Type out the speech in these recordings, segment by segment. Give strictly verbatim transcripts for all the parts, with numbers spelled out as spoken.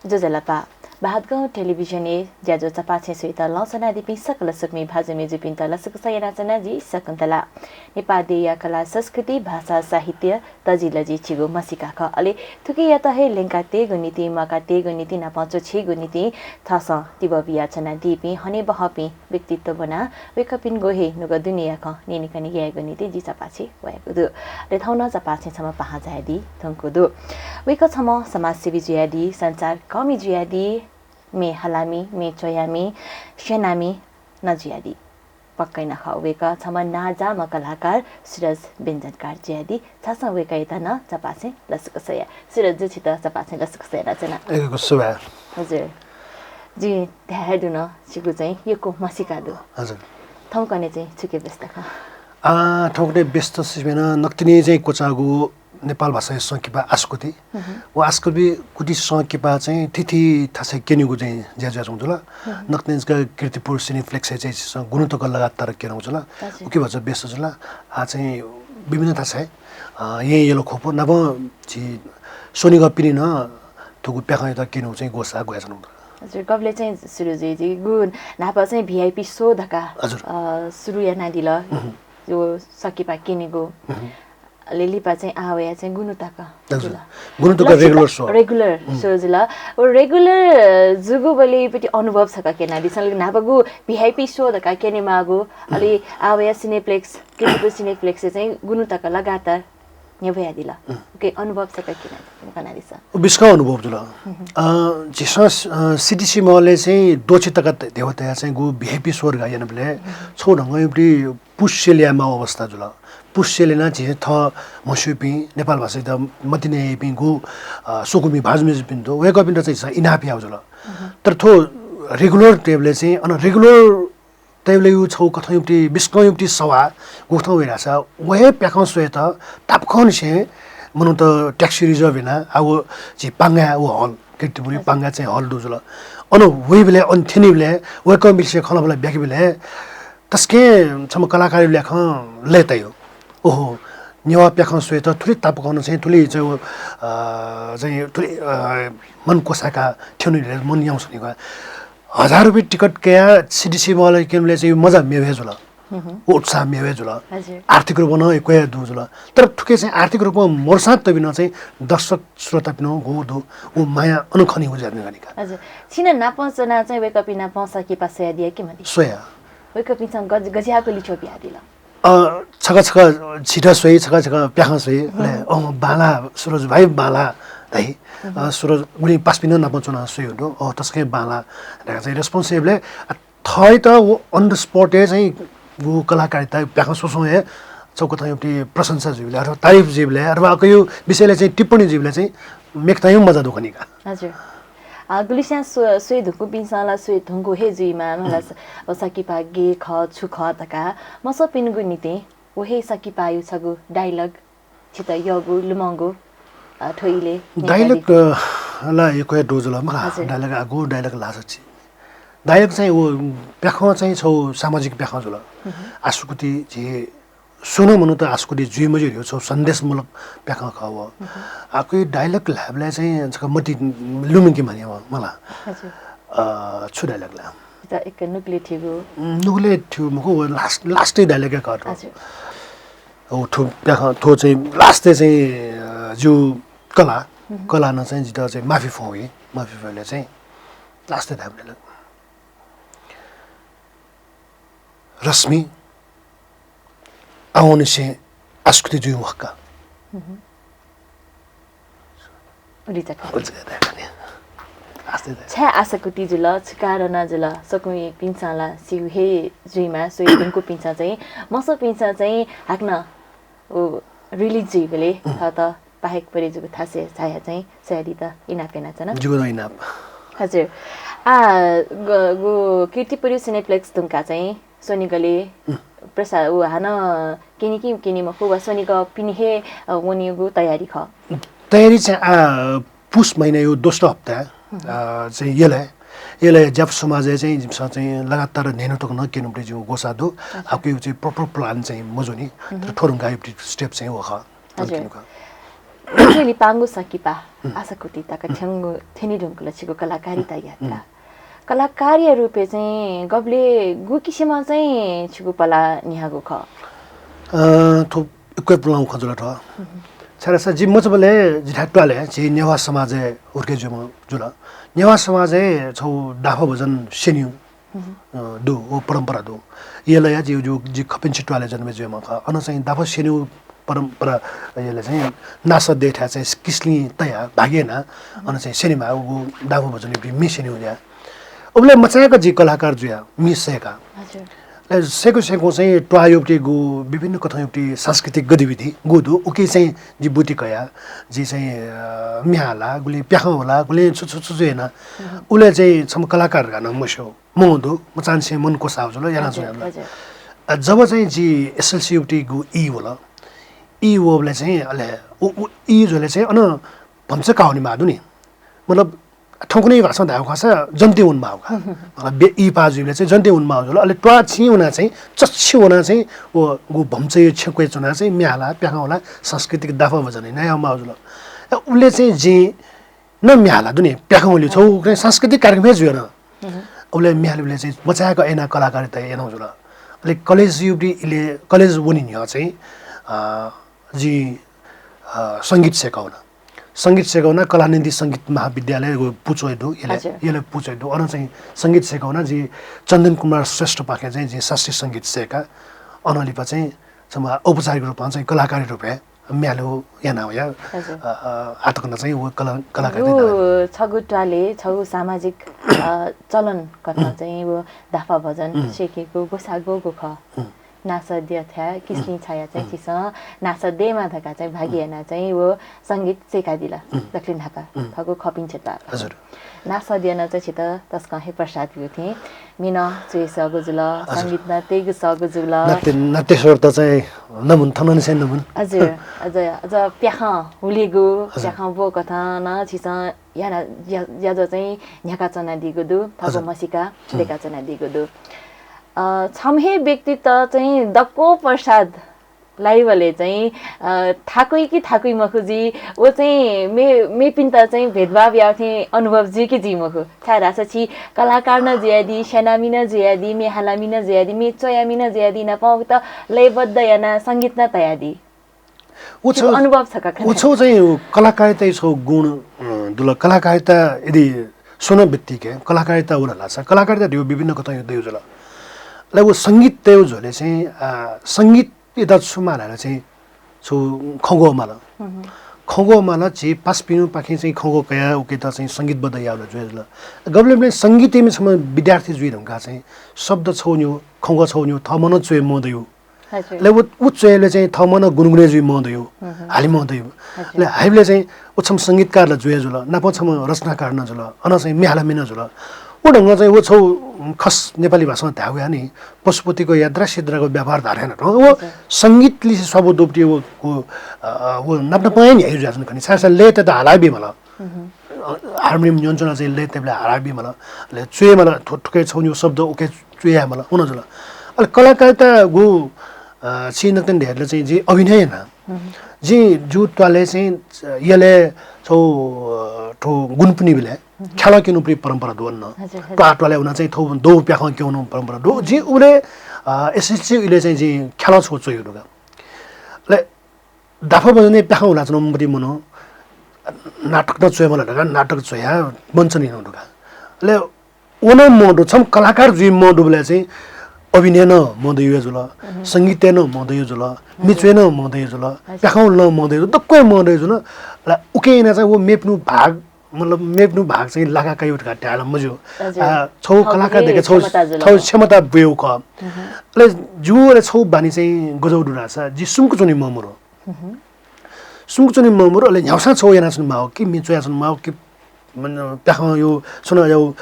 ज्वजलपा। भादगाउँ टेलिभिजनय् ज्याझ्वः चपाःछेँ स्वयेत लँ स्वनादीपिं सकल स्वकुमि भाजु मय्जुपिन्त लसकुस यानाच्वना जि शकुन्तला। नेपाः देय्‌या कला, संस्कृति, भाषा, साहित्य, तजिलजि झीगु म्हसीका खः। अले थुकियात हे ल्यंकातयेगु निंतिं, म्वाकातयेगु निंतिं, नापं च्वछियेगु निंतिं थःसं तिबः बियाच्वनादीपिं हनेबहःपिं व्यक्तित्व ब्वनाः वय्‌कःपिनिगु हे नुगः दुनेया खँ न्यनेकने यायेगु निंतिं जि चपाःछेँ वयागु दु। अले थौं नं चपाःछेँ छम्ह पाहां झायादी धुंकूगु दु। वय्‌कः छम्ह समाजसेवी जुयादी, सञ्चारकर्मी जुयादी, म्ये हालामि, म्ये च्वयामि, स्यनामि नं जुयादी। पक्कै नं खः, वय्‌कः छम्ह नांजाःम्ह कलाकार सुरज व्यञ्जनकार जुयादी। झासँ वय्‌कःयात नं चपाःछेँ लसकुस याये। सुरज जु, छित चपाःछेँ लसकुस यानाच्वना। यक्व सुभाय्। हजुर। जिं धाये हे दु नं, छिगु चाहिँ यक्व म्हसीका दु। हजुर। थौंकन्हय् चाहिँ छुकी व्यस्त खः? आ, थौंकन्हय् व्यस्त सिबें नं नकतिनि चाहिँ क्वचाःगु नेपाल भाषाया संकिपा आशाकुति। व आशाकुति संकिपा चाहिँ थीथी थासय् क्यनेगु चाहिँ ज्या जुयाच्वंगु जुल। नकतिनि जक कीर्तिपुर सिनेप्लेक्सय् चाहिँ झीसं गुन्हु तक लगातार क्यनागु जुल। हजुर। उकी भचा व्यस्त जुल। आ चाहिँ विभिन्न थासय्, अ, येँ यल ख्वप नापं झी स्वनिगः पिने नं थुगु प्याखंयात क्यनेगु चाहिँ ग्वसाः ग्वयाच्वनागु जुल। हजुर, गबलय् चाहिँ सुरु जुइ, जिगु न्हापा चाहिँ भिआइपी सो धकाः, हजुर। अ, सुरु यानादिल। जो संकिपा क्यनेगु। अले लिपा चाहिँ आः वयाः चाहिँ गुन्हु तक हजुर। जुल। गुन्हु तक ल, regular show। Regular show जुल। व regular जुगु बलय् पति अनुभव छकः क्यनादिसँ। न्हापागु भिआइपी सो धकाः क्यनेमाःगु, अले आः वयाः सिनेप्लेक्स, कीर्तिपुर सिनेप्लेक्सय् चाहिँ गुन्हु तक लगातार न्ह्यब्वयादिल। उकिया अनुभव छकः क्यना-, क्यनादिसँ। बिस्कं अनुभव जुल। अ, झीसं, अ, सिटिसी महलय् चाहिँ द्वःछि तक धेबा तयाः चाहिँ गु भिआइपी सो धकाः यानाबलय् छगू ढंगं पति पुस्सेल यायेमाःगु अवस्था जुल। पुस्सेल यानाः झी थः म्हस्यूपिं, नेपाल भाषायात मतिना याइपिं गु, अ, स्वकुमि भाजु मय्जुपिन्त, वय्कःपिन्त चाहिँ झीसं इनाप याःगु जुल। तर थ्व regular तयेबलय् चाहिँ, अन regular तयेबलय् छगू कथंया पति बिस्कंया पति सवाः गुकथं वइ धाःसा, व हे प्याखं स्वयेत तापाकंनिसें मनूत taxi reserve यानाः, आ व झी पांगाय् व hall, कीर्तिपुरया पांगाय् चाहिँ hall दु जुल। अन वइबलय्, अन थ्यनीबलय्, वय्कःपिंलिसे खँल्हाबल्हा ब्याकेबलय् तसकं छम्ह कलाकारया ल्याखं लय्ताइ। ओहो, नेवाः प्याखं स्वयेत थुलि तापाकं चाहिँ थुलि चाहिँ, अ, चाहिँ थुलि, अ, मन क्वसाय्काः थ्यनीबलय् मन याउँछनी का। हजार रुपियाँ टिकट कयाः सिटिसी महलय् क्यनेबलय् चाहिँ मजा मेव हे जुल। व उत्साह मेव हे जुल। हजुर। आर्थिक रूपं नं यक्व हे दु जुल। तर थुकी चाहिँ आर्थिक रूपं मोर्सां तबिनं चाहिँ दर्शक श्रोतापिनं गु दु, व माया अन खनी व जाने गनिका। हजुर। छिं नापं च्वनाः चाहिँ वय्कःपिं नापं संकिपा स्वयादिया कि मते? स्वया। वय्कःपिन्सं गज-, गज्याःगु लिच्वः बियादिल? अ, छकः छकः झीत स्वइ, छकः छकः प्याखं स्वइ। अले, अँ, बांला, सुरज भाइ बांला धाइ। अ, सुरज गुलिं पासापिं नं नापं च्वनाः स्वइ हुन्थ्यो। अँ, तसकं बांला धकाः चाहिँ response याइबलय्, अ, थःत व on the spot-य् चाहिँ व कलाकारिता प्याखं स्वस्वं हे छगू कथंया पति प्रशंसा जुइबलय् अथवा तारिफ जुइबलय् अथवा अकयु विषयलय् चाहिँ टिप्पणी जुइबलय् चाहिँ मेकथंया मजा दु खनी का। हजुर। अ, गुलिस्यां स्व-, स्वये धुंकूपिन्सं ला स्वये धुंकू हे जुइमाः, मला स-, व संकिपा गय् खः, छु खः धकाः मस्यूपिनिगु निंतिं व हे संकिपाया छगू dialogue छित यःगु, लुमंगु, अ, थ्व इलय् dialogue, अ, ला यक्व हे दु जुल मला। हजुर। Dialogue आगू dialogue ल्हाःसा छि। Dialogue चाहिँ व प्याखं चाहिँ छगू सामाजिक प्याखं जुल। आशाकुति झी सुं नं मनूत आशाकुति जुइ मज्यू धइगु छगू सन्देशमूलक प्याखं खः व। आः अकयु dialogue ल्हायेबलय् चाहिँ छकः मति लुमंके मानि मला। हजुर। अ, छु dialogue ला? त एक नुगलय् थ्यूगु। उम्, नुगलय् थ्यूगु मखु, व last, last-य् dialogue हे खः थ्व। हजुर। व थ्व प्याखं, थ्व चाहिँ last-य् चाहिँ, अ, जिगु कलाः, कलालं चाहिँ जितः चाहिँ माफी फ्वं वइ, माफी फ्वंबलय् चाहिँ last-य् धायेबलय् ला, रश्मि, आवंनिसें आशाकुति जुइ मखु का। उलि जक। उलि जक धाये खनी। आस्ते धाये। छाय् आशाकुति जुल, छु कारणं जुल, स्वकुमिपिन्सं ला स्यू हे जुइमाः, स्वये धुंकूपिन्सं चाहिँ, मस्यूपिन्सं चाहिँ हाकनं व release जुइबलय् थःत बाहेक परे जूगु थासय् झायाः चाहिँ स्वयादीत इनाप यानाच्वना। जिगु नं इनाप। हजुर। आ, ग-, गु कीर्तिपुरयु Cineplex धुंकाः चाहिँ स्वनिगलय् प्रसा-, उ हानं क्यनी कि क्यनी मखु वा स्वनिगः पिने हे, अ, वनेगु तयारी खः? तयारी चाहिँ, आ, पुस महिनायु दोस्रो हप्ता, अ, चाहिँ यलय्, यलय् ज्यापु समाजय् चाहिँ जिमिसं चाहिँ लगातार न्हय्न्हु तक नं क्यनेगु जिगु ग्वसाः दु। आकयु चाहिँ proper plan चाहिँ मजूनि। तर थ्व धुंकाःयु step चाहिँ व खः। हजुर। गुगुलि पांगु संकिपा आशाकुटी तक थ्यंगु, थ्यने धुंकल छिगु कलाकारिता यात्रा। कलाकारया रूपय् चाहिँ गबलय् गु किसिमं चाहिँ छिगु पला न्ह्याःगु खः? अ, थ्व इक्वय् पुलांगु खँ जुल थ्व। छाय्धाःसा जि मचाबलय् जिथाय् त्वालय् झी नेवाः समाजय् हुर्के जुयाम्ह जुल। नेवाः समाजय् छगू दाफा भजन स्यनीगु अ, दु, व परम्परा दु। यलया जि, जि, जि खपिन्छि त्वालय् जन्मे जुयाम्ह खः। अन चाहिँ दाफा स्यनीगु परम्परा, यलय् चाहिँ नासः देथाय् चाहिँ किसलिं तया भागि याना, अन चाहिँ स्यनेमाः, व दाफा भजन इपिं म्ये स्यनीगु ज्या। उबलय् मचाय्क जि कलाकार जुया, म्ये सय्का। हजुर। ले सय्कू सय्कू चाहिँ त्वाःयागुपट्टि गु विभिन्न कथंयागुपट्टि सांस्कृतिक गतिविधि गु दु, उकी चाहिँ जि बुद्धि कया, जि चाहिँ, अ, म्ये हाला, गुलिं प्याखं हुला, गुलिं छु छु छु छु याना। उबलय् चाहिँ छम्ह कलाकार धकाः नं मस्यू। मं दु, मचांनिसें मन क्वसाः जुल, याना हजुर, जुल। हजुर। अ, जब चाहिँ जि एसएलसी उबलय् गु ई वल, ई वःबलय् चाहिँ अले उ, उ ई जुल चाहिँ अन भम्चा का वनेमाः दु नि। मतलब, थौंकन्हय् भाषां धायेगु खःसा जन्ते वनेमाः का। मतलब, बे-, ई पाः जुइबलय् चाहिँ जन्ते वनेमाः जुल। अले त्वाःछि वना चाहिँ, चच्छि वना चाहिँ व गु भम्चाया छेँक्वय् च्वना चाहिँ म्ये हाला, प्याखं हुला, सांस्कृतिक दाफा भजन याना यायेमाः जुल। अ, उबलय् चाहिँ जिं न म्ये हाला दु नि, प्याखं हुलि छगू उकथं सांस्कृतिक कार्यक्रम हे जुया न। उबलय् म्ये हालेबलय् चाहिँ मचाय्क याना कलाकारिता यानागु जुल। अले कलेज युवती इले, कलेज वने न्ह्यः चाहिँ, अ, जिं, अ, संगीत सय्का वना। संगीत सय्का वना, कलानिधि संगीत महाविद्यालय व पुचोइ दु, इले, हजुर। इले पुचोइ दु। अन चाहिँ संगीत सय्का वना, जि चन्दन कुमार श्रेष्ठपाखें चाहिँ जि शास्त्रीय संगीत सय्का। अनंलिपा चाहिँ छम्ह औपचारिक रूपं चाहिँ कलाकारी रूपय् म्ये हालेगु याना वया। हजुर। अ, अ, आःतक नं चाहिँ व कला-, कलाकार गु चाहिँ छगू त्वालय्, छगू सामाजिक, अ, चलन कथं चाहिँ व दाफा भजन सय्केगु ग्वसाः ग्वःगु खः। नासः द्यःथाय् किसलिं छाया चाहिँ छिसं नासः दयेमाः धकाः चाहिँ भागि याना चाहिँ व संगीत सय्कादिल। दकले न्हापा थःगु खपिन्छि त्वालय्। हजुर। नासः द्यःनं चाहिँ छित तसकं हे प्रसाद ब्यू थें म्ये नं च्वये सःगु जुल, हजुर। संगीत नं तयेगु सःगु जुल। नाट्य, नाट्यस्वर त चाहिँ नमून, थनंनिसें नमून। हजुर, अझ, अझ प्याखं हुलिगु, हजुर। प्याखं ब्वःकथं नं छिसं याना, या, याजः चाहिँ न्ह्याका च्वनादीगु दु, थःगु हजुर। म्हसीका दयेका च्वनादीगु दु। अ, छम्ह हे व्यक्तित चाहिँ दक्व प्रसाद लाइबलय् चाहिँ, अ, थाकुइ कि थाकुइ मखु जुइ, व चाहिँ मे-, मेपिन्त चाहिँ भेदभाव याःथें अनुभव जुइ कि जुइ मखु। छाय्धाःसा छि कलाकार नं जुयादी, स्यानामि नं जुयादी, म्ये हालामि नं जुयादी, म्ये च्वयामि नं जुयादी, नापं उकित लयबद्ध यानाः संगीत नं तयादी। उ छिगु छौ, अनुभव छकः खने। उ छौ चाहिँ कलाकारिता छौ गुण, अ, दुल। कलाकारिता यदि स्वना बित्तिकै कलाकारिता वल धाःसा कलाकारिता ध्यू विभिन्न कथं दयु जुल। अले उ संगीत तयु जुल चाहिँ, अ, संगीत इदा छु माल धाःसा चाहिँ छु खँग्वः माल। खँग्वः माल, झी पासापिनिपाखें चाहिँ खँग्वः कयाः उकेत चाहिँ संगीतबद्ध याःगु जुया जुल। गबलें संगीतय् छम्ह विद्यार्थी जुइ धुंकाः चाहिँ शब्द छौ न्यू, खँग्वः छौ न्यू, थःम्हं नं च्वये मं दयु। हजुर। अले उ, उ च्वयेबलय् चाहिँ थःम्हं नं गुनगुने जुइ मं दयु, हाले मं दयु। हजुर। अले हाइबलय् चाहिँ उ छम्ह संगीतकार ला जुया जुल, नापं छम्ह रचनाकार नं जुल, अन चाहिँ म्ये हालामि नं जुल। उ ढंगं चाहिँ उ छौ खस नेपाली भाषां धायेगु यानि पशुपतिको यात्रा सिद्राको व्यापार धारे न। उ हजुर। संगीत लिसे स्वाबु दुपटी उ, उ, अ, अ, उ नाप नापं हे न्ह्याइ जुया जुन खनि। छाय् छाय् लय् तयेत हाला बी माल। अ, हार्मोनियम न्यंचुना चाहिँ लय् तयेबलय् हाला बी माल। अले च्वये माल, थु-, थुके छौ न्यू शब्द उके च्वये माल, उन जुल। अले कलाकारिता गु, अ, छि नकतिनि धयादिल चाहिँ जि अभिनय याना। जि जु त्वालय् चाहिँ यलय् छौ, अ, थ्व गुणपुनि बिलय् ख्यालः क्यनुपट्टि परम्परा दु अन्न। हजुर, हजुर। त्वा त्वालय् उना चाहिँ थौ दौ प्याखं क्यनु परम्परा दु। जि उले, अ, एसएससी उले चाहिँ जि ख्यालः छौ च्वयु दुगा। अले दाफा भजनय् प्याखं हुला च्वना मति मनो नाटक नं च्वये मला धका, नाटक च्वया मञ्चन हिनु दुगा। अले उ नं मं दु, छम्ह कलाकार जुइ मं दुबलय् चाहिँ अभिनय नं मं दयु जुल, संगीत नं मं दयु जुल, म्ये च्वये नं मं दयु जुल, प्याखं हुल नं मं दयु जुल, दक्व मं दयु जुल। अले उके याना चाहिँ व मेपिनु भाग, मतलब मेपिनु भाग चाहिँ लाका कायु धका धायेला मज्यू। हजुर। आ, छौ कलाकार देखे छौ क्षमता जुल। छौ क्षमता बुयु क। अले जु अले छौ बानी चाहिँ गजौ दुनासा जि सुम्क च्वने मं मरु। सुम्क च्वने मं मरु, अले न्ह्याउसां छौ याना च्वने माउ कि म्ये च्वया च्वने माउ कि मन प्याखं यु सुन यौ, अ,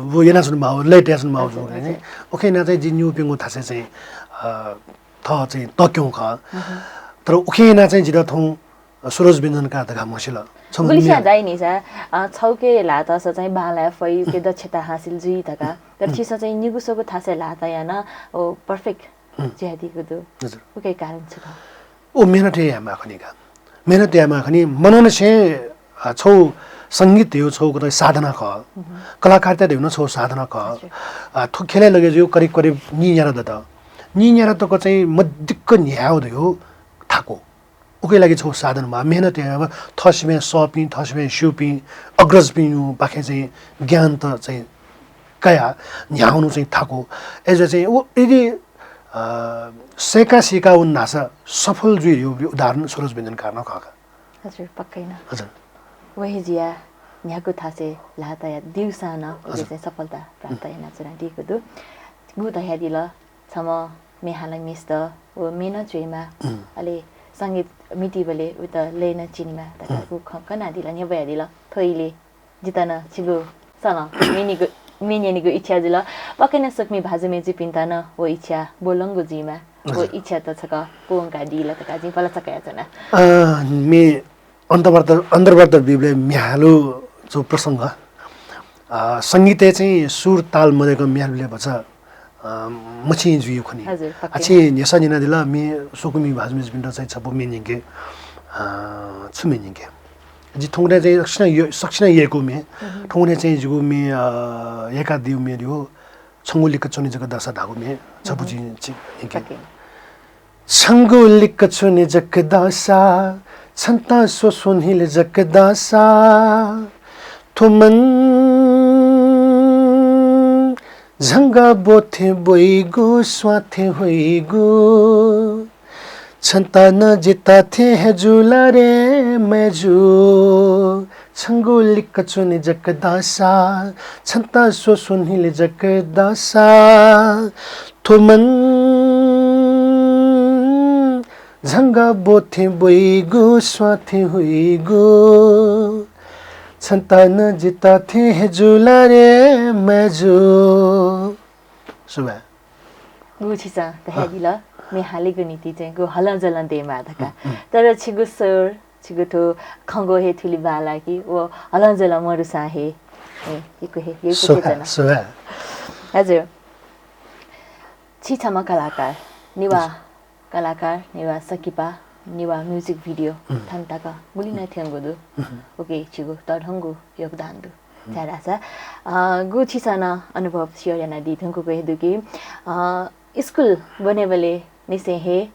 व याना च्वने माउ, लय् तया च्वने माउ जु। उके याना चाहिँ जि न्यू प्यंगु थासे चाहिँ, अ, थ चाहिँ तक्यौ ख। तर उके याना चाहिँ जित थौ सुरज व्यञ्जनकार धका म्हसिल। छौ गुलिस्या जाइनिसा, अ, छौके ल्हातस चाहिँ बांलाया फै उके दक्षता हासिल जुइ धका। तर छिस चाहिँ निगु सगु थासे ल्हात याना, ओ, perfect जुयादीगु दु। हजुर। उके कारण छु खः? ओ मेहनत हे यामा खनिका। मेहनत यायेमाः खनी। मनंनिसें, अ, छौ संगीत धइगु छौ कतः साधना खः। कलाकारिता धइगु नं छौ साधना खः। अ, थ्व ख्यलय् लगे जुइगु करिब करिब नीन्यादँ दत। नीन्यादँ तक चाहिँ मदिक्क न्ह्यायेगु धइगु थाकु। उकिया लागि छौ साधना माः, मेहनत यायेमाः, थःसिबें सःपिं, थःसिबें स्यूपिं, अग्रजपिंपाखें चाहिँ ज्ञान त चाहिँ कयाः न्ह्याःवनेगु चाहिँ थाकु। अय्‌जुयाः चाहिँ व यदि, अ, सय्‌का सीका वन धाःसा सफल जुइ धइगु उदाहरण सरोज व्यञ्जनकार नं खः का। हजुर, पक्कै नं। हजुर। व हे जुयाः न्ह्यागु थासय् ल्हाः तयाः दिउसां नं उके चाहिँ सफलता प्राप्त यानाच्वनादीगु दु। गु धयादिल, छम्ह म्ये हालाम्हेसित व म्ये नं च्वयेमाः, अले संगीत मितिबलय् उइत लय नं चिनेमाः धकाः गु खँ कनादिल, न्ह्यब्वयादिल। थ्व इलय् जितः नं छिगु सलं म्ये न्यनेगु, म्ये न्यनेगु इच्छा जुल। पक्कै नं सुकुमि भाजु मय्‌जुपिन्त नं व इच्छा ब्वलंगु जुइमाः। व इच्छा त छकः पूवंकादी ला धकाः जिं भलसा कयाच्वना। अ, म्ये अन्तर्वार्ता, अन्तर्वार्ता बीबलय् म्ये हालेगु जो प्रसंग, अ, संगीतय् चाहिँ सुर ताल मदय्‌क म्ये हालेबलय् भचा, अ, मछिं जुइगु खनी। हजुर, पक्कै। आ, छिं न्ह्यसः न्यनादिल, म्ये सुकुमि भाजु मय्‌जुपिन्त चाहिँ छपु म्ये न्यंके, अ, छु म्ये न्यंके। जि थौंकन्हय् चाहिँ सकसिनं य-, सकसिनं यय्‌कूगु म्ये। थौंकन्हय् चाहिँ जिगु म्ये, अ, यय्‌कादीगु म्ये दु, छंगु लिक्क च्वने जक दःसा धाःगु म्ये छपु जिं छि-, न्यंके। पक्कै। छंगु लिक्क च्वने जक दःसा, छन्त स्वस्वन्हिल जक दःसा, थ्व मन झंगः ब्वथें ब्वइगु, स्वाथें ह्वइगु, छन्त नं जितः थें हे जुल रे मय्‌जु। छंगु लिक्क च्वने जक दःसा, छन्त स्वस्वन्हिल जक दःसा, थ्व मन झंगः ब्वथें ब्वइगु, स्वाथें ह्वइगु, छन्त नं जितः थें हे जुल रे मय्‌जु। सुभाय्। गु छिसं धयादिल, म्ये हालेगु निंतिं चाहिँ गु हलंजलं दयेमाः धकाः। तर छिगु स्वर, छिगु थ्व खँग्वः हे थुलि बांलाः कि व हलंजलं मदुसां हे, ए, यक्व हे, यक्व हे सुभाय्, च्वन। सुभाय्। हजुर। छि छम्ह कलाकार, नेवाः कलाकार, नेवाः संकिपा, नेवाः music video थन तक गुलि नं थ्यंगु दु। उके छिगु तःधंगु योगदान दु। छाय्‌धाःसा, अ, गु छिसं नं अनुभव share यानादी धुंकूगु हे दु कि, अ, स्कुल ब्वनेबलय् निसें हे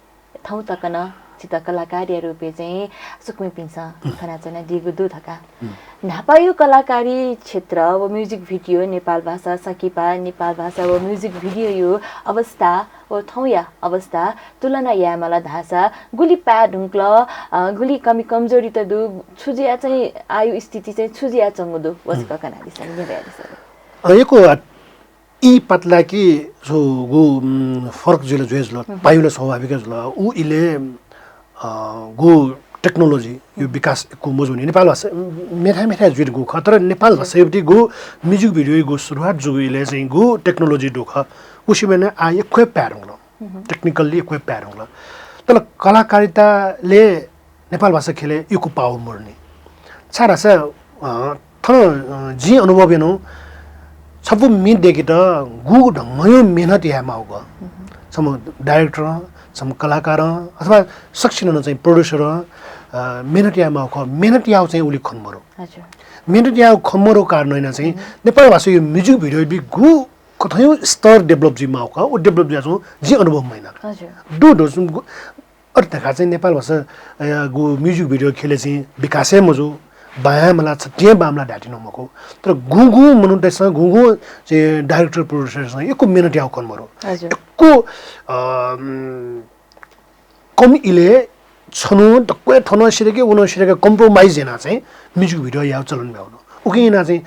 थौं तक नं छितः कलाकारया रूपय् चाहिँ सुकुमिपिन्सं खनाच्वनादीगु दु धकाः। न्हापाया कलाकारी क्षेत्र व music video, नेपाल भाषा संकिपा, नेपाल भाषा व music video या अवस्था व थौंया अवस्था तुलना यायेमाल धाःसा गुलि पाये धुंकल, अ, गुलि कमी कमजोरी त दु, छु जुयाः चाहिँ आःया स्थिति चाहिँ छु जुयाच्वंगु दु, व छकः कनादिसँ, न्ह्यब्वयादिसँ। अ, यक्व ई पातलाकि छगू, उम्, फरक जुइला जुया जुल, पाइला स्वाभाविक जुल। उ इलय्, अ, गु technology या विकास यक्व मजूनि। नेपाल भाषा, उम्, मेथाय् मेथाय् जुइगु खः, तर नेपाल भाषाया प्रति गु music video या गु सुरुवात जूगु इलय् चाहिँ गु technology दु खः। उ सिबें नं आः यक्व हे पाये धुंकल। Technically यक्व हे पाये धुंकल। तर कलाकारितालय् नेपाल भाषा ख्यलय् यक्व power मदुनि। छाय्‌धाःसा, अ, थन, अ, जिं अनुभव यानागु छपु म्ये दय्‌केत गुगु ढंगया मेहनत यायेमाःगु। छम्ह director, छम्ह कलाकार अथवा सकसिनं नं चाहिँ producer, अ, मेहनत यायेमाःगु खः। मेहनत याःगु चाहिँ उलि खने मदु। हजुर। मेहनत याःगु खने मदुगु कारणं यानाः चाहिँ नेपाल भाषाया music video बी गु कथंया स्तर develop जुइमाःगु खः, उ develop जुयाच्वंगु जिं अनुभव मयाना। हजुर। दु, दु, जुन गु-, अथे धकाः चाहिँ नेपाल भाषा, अ, गु music video ख्यलय् चाहिँ विकास हे मजू, बांलाः मला, छतिं हे बांलाः धायेति नं मखु। तर गुगु मनूतय्‌सं, गुगु चाहिँ director, producer-सं यक्व मेहनत याःगु खने मदु। हजुर। यक्व, अ, उम्, कम इलय् छन्हु दक्व हे थन सिधय्‌के, वन सिधय्‌के compromise यानाः चाहिँ music video याःगु चलन मेगु दु। उकिं यानाः चाहिँ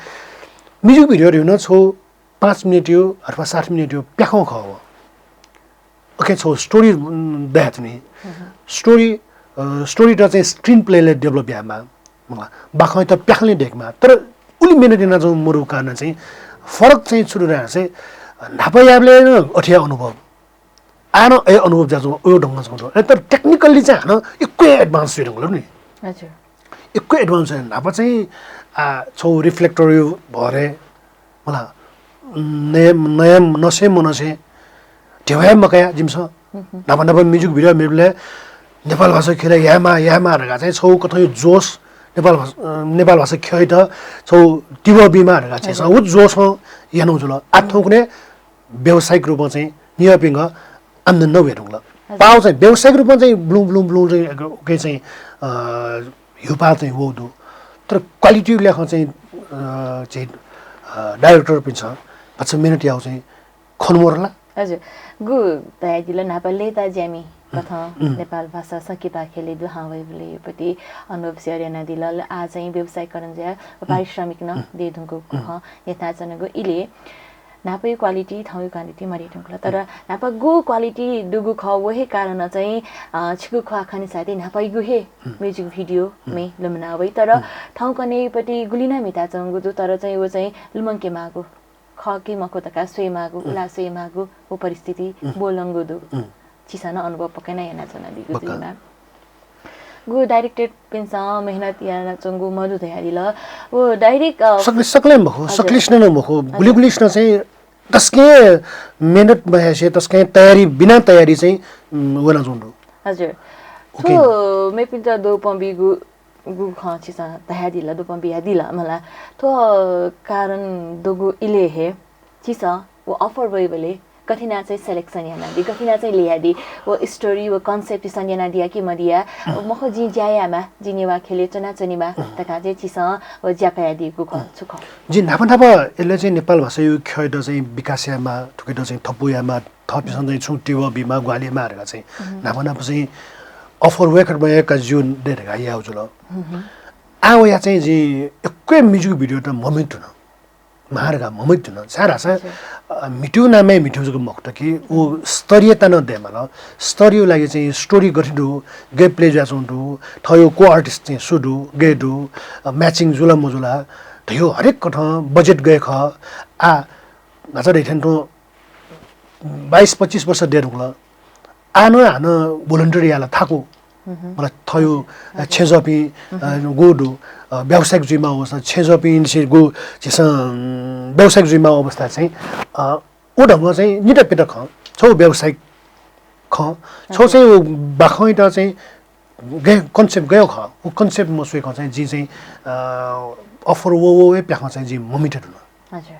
music video धइगु नं छगू पाँच मिनेटया अथवा सात मिनेटया प्याखं खः व। OK, छगू story, उम्, दयाच्वनी। Story, अ, story त चाहिँ screenplay-लय् develop यायेमाः। मला, बाखंयात प्याखंलय् दय्‌केमाः। तर उलि मेहनत यानाच्वंगु मदुगु कारणं चाहिँ फरक चाहिँ छु दु धाःसा चाहिँ न्हापा याःबलय् नं अथे हे अनुभव। आः नं अथे हे अनुभव जुयाच्वंगु, अथे ढंगं च्वंगु दु। तर technically चाहिँ हानं यक्व हे advance जुइ धुंकल नि। हजुर। यक्व advance जुइ। न्हापा चाहिँ, आ, छगू reflector-या भरय्, मला, नये, नये, नसे मनसे, ध्यबा हे मकया जिमिसं। न्हापा न्हापा music video मेबलय् नेपाल भाषा ख्यलय् यायेमाः, यायेमाः धकाः चाहिँ छगू कथंया जोस, नेपाल भाषा, अ, नेपाल भाषा ख्यःयात छगू तिबः बीमाः धकाः चाहिँ व जोसं यानागु जुल। आः थौंकन्हय् व्यावसायिक रूपं चाहिँ नियापिंगः आम्दानी नं वये धुंकल। हजुर। पाव चाहिँ व्यावसायिक रूपं चाहिँ ब्लुं, ब्लुं, ब्लुं चाहिँ उके चाहिँ, अ, ह्यूपाः चाहिँ वःगु दु। तर quality लेखं चाहिँ, अ, चाहिँ, अ, director पिन्सं भचा मेहनत याउ चाहिँ खनु मरु ला? हजुर। गु धयादिल न्हापा लय्ताज्यामि कथं नेपाल भाषा संकिपा ख्यलय् दुहां वइबलय् पति अनुभव share यानादिल। आः चाहिँ व्यावसायीकरण जुया पारिश्रमिक नं दये धुंकूगु खँ न्ह्यथनाच्वनागु इलय् न्हापाया quality, थौंया quality मदये धुंकल। तर न्हापा गु quality दुगु खः, व हे कारणं चाहिँ, अ, छिगु ख्वाः खने साथै न्हापायागु हे music video म्ये लुमना वइ। तर थौंकन्हय् पति गुलि नं म्हिताच्वंगु दु, तर चाहिँ व चाहिँ लुमंकेमाःगु खः कि मखु धकाः स्वयेमाःगु, उला स्वयेमाःगु व परिस्थिति ब्वलंगु दु। छिसं नं अनुभव पक्कै नं यानाच्वनादीगु जुइमाः। गु director पिन्सं मेहनत यानाच्वंगु मदु धयादिल। व direct, अ, सकलें, सकलें मखु, सकलें सिनं नं मखु। गुलि गुलिसिनं चाहिँ तसकं मेहनत मयासें, तसकं तयारी, बिना तयारी चाहिँ, उम्, वनाच्वंगु दु। हजुर। थ्व मेपिन्त द्वपं बीगु गु खँ छिसं धयादिल, द्वपं बियादिल मला। थ्व कारण दुगु इलय् हे छिसं व offer वइबलय् गथे याना चाहिँ selection यानादी, गथे याना चाहिँ ल्ययादी, व story, व concept छिसं यानादिया कि मदिया, मखु जिं ज्या यायेमाः, जिं नेवाः ख्यलय् च्वनाच्वनेमाः धकाः चाहिँ छिसं व ज्या कयादीगु खः, छु खः? जिं न्हापा न्हापा इलय् चाहिँ नेपाल भाषाया ख्यःयात चाहिँ विकास यायेमाः, थुकियात चाहिँ थपु यायेमाः, थःपिन्सं चाहिँ छुं तिबः बीमाः, ग्वाहालि यायेमाः धकाः चाहिँ न्हापा न्हापा चाहिँ offer वय्कः वय्कः ज्यू दइ धकाः याउ जुल। आः वया चाहिँ जिं यक्व music video त ममित धुन। माः धकाः ममित धुन। छाय् धाःसा, अ, म्हितेगु नामय् म्हितेगु जक मखुत कि व स्तरीयता नं दयेमाल। स्तरीय लागि चाहिँ story गथे दु, गय् play जुयाच्वंगु दु, थःगु co-artist चाहिँ सु दु, गय् दु, अ, matching जुल मजुल, धयागु हरेक कथं budget गय् खः। आः, भाचा धइथें तुं बाइस पच्चिस वर्ष दये धुंकल। आः नं हानं volunteer याये ला थाकु। मतलब थःगु, अ, छेँजःपिं, अ, गु दु, अ, व्यावसायिक जुइमाः अवस्था, छेँजःपिं निसें गु झीसं, उम्, व्यावसायिक जुइमाः अवस्था चाहिँ, अ, व ढंगं चाहिँ नितापिता खँ, छगू व्यावसायिक खँ, छगू चाहिँ व बाखंयात चाहिँ गय् concept गय् खः, व concept मस्वय्कं चाहिँ जिं चाहिँ, अ, offer व, व, व प्याखं चाहिँ जिं ममित धुन। हजुर।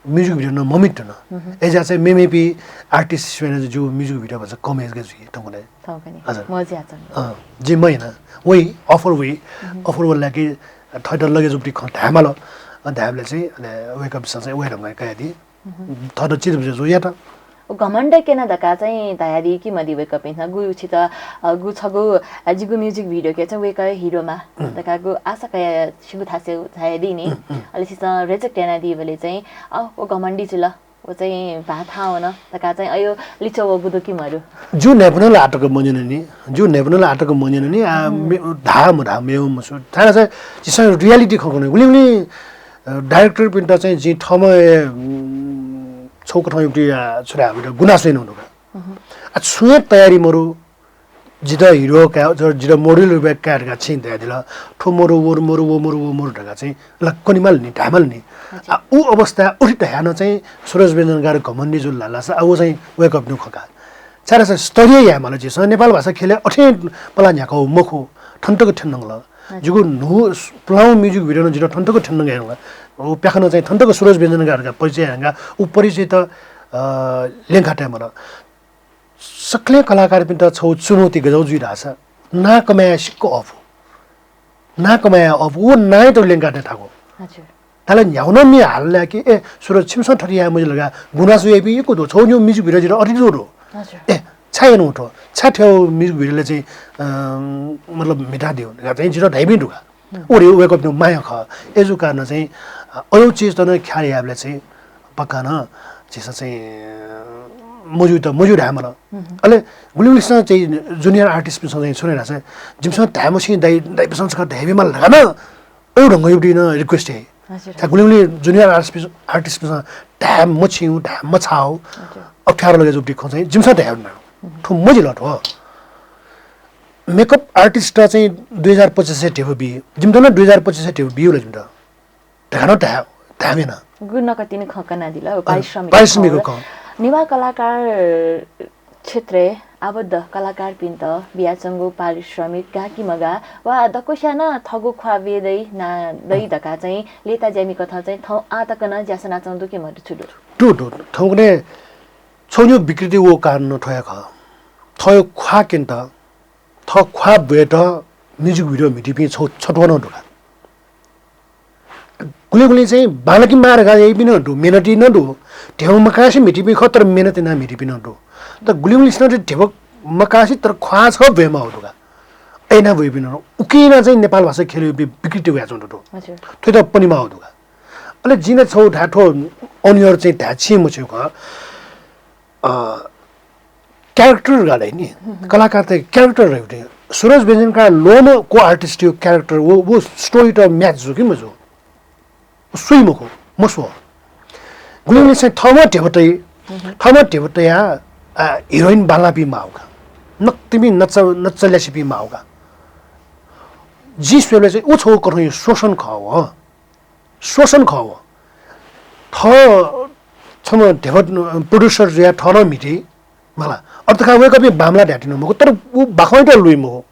Music video नं ममित धुन। अय्‌जुयाः चाहिँ मेमेपिं artist स्वयां जिगु music video भचा कम हे जुइ थौंकन्हय्। थौंकन्हय्। हजुर। मज्याःच्वंगु। अँ, जिं मयाना। वइ, offer वइ, offer वल कि थःत लगे जुइगु खँ धायेमाल। अ, धायेबलय् चाहिँ, अले वय्कःपिन्सं चाहिँ व हे ढंगं कयादी। थःत चिज बुझे जुयात। घमण्ड क्यन धकाः चाहिँ धयादी कि मदी वय्कःपिन्सं? गु छित, अ, गु छगू, अ, जिगु music video के चाहिँ वय्कः hero मा धकाः गु आशा कया छिगु थासय् झायादी नि। अले छिसं reject यानादीबलय् चाहिँ, अ, व घमण्डी जुल, व चाहिँ भाःथाय् वन धकाः चाहिँ अयो लिच्वः वःगु दु कि मदु? जिगु न्हाय्पनं ला आःतक मन्यन नि, जिगु न्हाय्पनं ला आःतक मन्यन नि, आ, मे-, धाः मधाः मेव मसु। छाय् धाःसा झीसं reality खँ कने। गुलिं गुलिं, अ, director पिन्त चाहिँ जिं थःम्हं हे, उम्, छगू कथं युक्ति या छु धाये, गुनासो यानागु दु का। आ, छुं हे तयारी मरु, जितः hero काये, ज-, जितः model रुपय् काये धकाः छिं धयादिल। थ्व मरु, व मरु, व मरु, व मरु धकाः चाहिँ ला कनेमाल नि, धायेमाल नि। आ, उ अवस्था उथि धयाः नं चाहिँ सुरज व्यञ्जनकार घमण्डी जुल धाःसा आ उ चाहिँ वय्कःपिनिगु खँ का। छाय् धाःसा स्तरीय यायेमाल झीसं, नेपाल भाषा ख्यलय् अथें पलाः न्ह्याकागु मखु, थन तक थ्यंगु दु। जिगु न्हू पुलांगु music video नं जितः थन तक थ्यंगु दु। उ प्याखं नं चाहिँ थन तक सुरज व्यञ्जनकार धकाः परिचय यानाः उ परिचययात, अ, ल्यंका तयेमाल। सकलें कलाकारपिन्त छगू चुनौती गज्याःगु जुइ धाःसा नां कमाय् याये सिक्क अःपु। नां कमाय् याये अःपु, व नांयात ल्यंका तये थाकु। हजुर। धाःसा न्ह्यागु नं म्ये हालाः कि, ए, सुरज, छिमिसं थथे याये मज्यू धकाः गुनासो याइपिं यक्व दु। छगू निगू music video जितः अथे जू दु। हजुर। ए, छाय् यानागु थ्व? छाय् थ्व music video-लय् चाहिँ, अ, मतलब म्हितादिउ धकाः चाहिँ जितः धाइपिं दु का। उ रे वय्कःपिनिगु माया खः। अय्‌जूगु कारणं चाहिँ, अ, अय् चिजत नं ख्याल यायेबलय् चाहिँ पक्का नं झीसं चाहिँ, अ, मज्यू त मज्यू धायेमाल। अले गुलिं गुलिंसं चाहिँ junior artist-पिन्सं चाहिँ छु धाःसा, जिमिसं धाये मछिं दाइ, दाइपिन्सं छकः धयाबीमाल धकाः नं अय् ढंगयुगुति नं request याइ। हजुर। छाय् गुलिं गुलिं junior artist-पिन्सं, artist-पिन्सं धाये मछिं, धाये मछाः, हजुर। अप्ठ्यारो लगे जूगुति खँ चाहिँ जिमिसं धाये मखु। थ्व मजिल थ्व। Makeup artist-त चाहिँ दुई हजार पच्चिस सय धिबा बी। जिमित नं दुई हजार पच्चिस सय धिबा बिउ ला जिमित? धकाः नं धाये, धाये म्ये नं। गु नकतिनि खँ कनादिल, अँ, पारिश्रमिक पारिश्रमिक खँ। खँ। नेवाः कलाकार क्षेत्रय् आबद्ध कलाकारपिन्त बियाच्वंगु पारिश्रमिक गाः कि मगाः वा दक्वस्यां नं थःगु ख्वाः ब्वये दइ ना दइ धकाः चाहिँ लय्ताज्यामि कथं चाहिँ थौं आः तक नं ज्या सनाच्वंगु दु कि मदु, छु दु? दु, दु। थौंकन्हय् छगू विकृति वःगु कारण नं थ्व हे खः। थःगु ख्वाः क्यनेत, थः ख्वाः ब्वयेत music video म्हितीपिं छगू छत्वः नं दु का। गुलिं गुलिं चाहिँ बांलाक माः धकाः याइपिं नं दु, मेहनती नं दु। ध्यबा मकासे म्हितीपिं खः, तर मेहनत यानाः म्हितीपिं नं दु। तर गुलिं गुलिं सिनं ध्यबा मकासे तर ख्वाः छगू ब्वयेमाःगु दु का। अय् यानाः ब्वइपिं नं दु। उकिं यानाः चाहिँ नेपाल भाषा ख्यलय् वइपिं विकृति वयाच्वंगु दु। हजुर। थ्वयात पने माःगु दु का। अले जिं नं छगू धाये, थ्व on air चाहिँ धाये छिं मछिं खः। अ, character धकाः धाइ नि, कलाकारतय् character धाइ नि। सुरज बेंजनकार ल्वःम्ह को artist-या character व, व story-त match जू कि मजू? व स्वइ मखु, मस्वः। गुलिं गुलिं चाहिँ थःम्हं ध्यबा तइ, थःम्हं ध्यबा तयाः, अ, heroine बांलापी माःगु का। नकतिनि नच्चा, नच्चा ल्यासेपी माःगु का। जिं स्वयेबलय् चाहिँ व छगू कथंया शोषण खः व। शोषण खः व। थः छम्ह ध्यबा producer जुयाः थः नं म्हिती, मला। अथे धकाः वय्कःपिं बांमलाः धाये तिनि मखु, तर व बाखंयात लुइ मखु।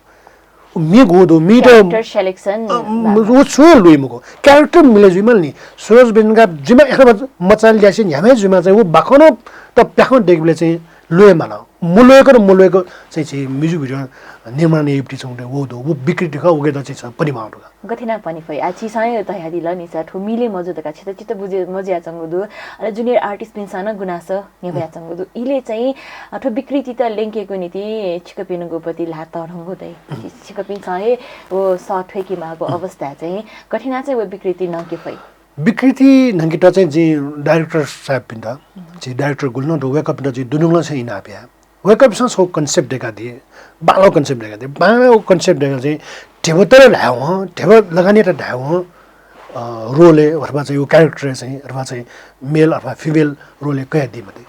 व म्हिगु दु, म्हित character selection अ, म-, व छुं लुइ मखु। Character मिले जुइमाल नि। सुरज बेंजनकार जुइमा, याकनं मचा ल्यासे न्ह्याम्ह जुइमा चाहिँ व बाखंत प्याखं दय्केबलय् चाहिँ ल्वयेमाल। मल्वय्क र मल्वय्क चाहिँ छि music video निर्माण याइपिं छगू दु, व दु, व विकृति खः, वय्कःयात चाहिँ छ पने माःगु दु का। गथे यानाः पने फइ? आ, छिसं हे धयादिल नि, छि थ्व मिले मजू धकाः छित चित्त बुझे मजुयाच्वंगु दु। अले junior artist-पिन्सं नं गुनासो न्ह्यब्वयाच्वंगु दु। इले चाहिँ, अ, थ्व विकृतित ल्यंकेगु निंतिं छिकपिनिगु पति ल्हाः तःधंगु दइ। छि-, छिकपिन्सं हे व सः थ्वय्के माःगु अवस्थाय् चाहिँ गथे यानाः चाहिँ व विकृति न्हंके फइ? विकृति न्हंकेत चाहिँ जिं director साहेबपिन्त, झी director गुलि नं दु, वय्कःपिन्त जिं दुनुगलंनिसें इनाप याये। वय्कःपिन्सं छगू concept दय्कादी, बांलाःगु concept दय्कादी। बांलाःगु concept दय्काः चाहिँ ध्यबा तर धायेवं, ध्यबा लगानीयात धायेवं, अ, role-य् अथवा चाहिँ व character-य् चाहिँ, अथवा चाहिँ male अथवा female role-य् कयादी मते।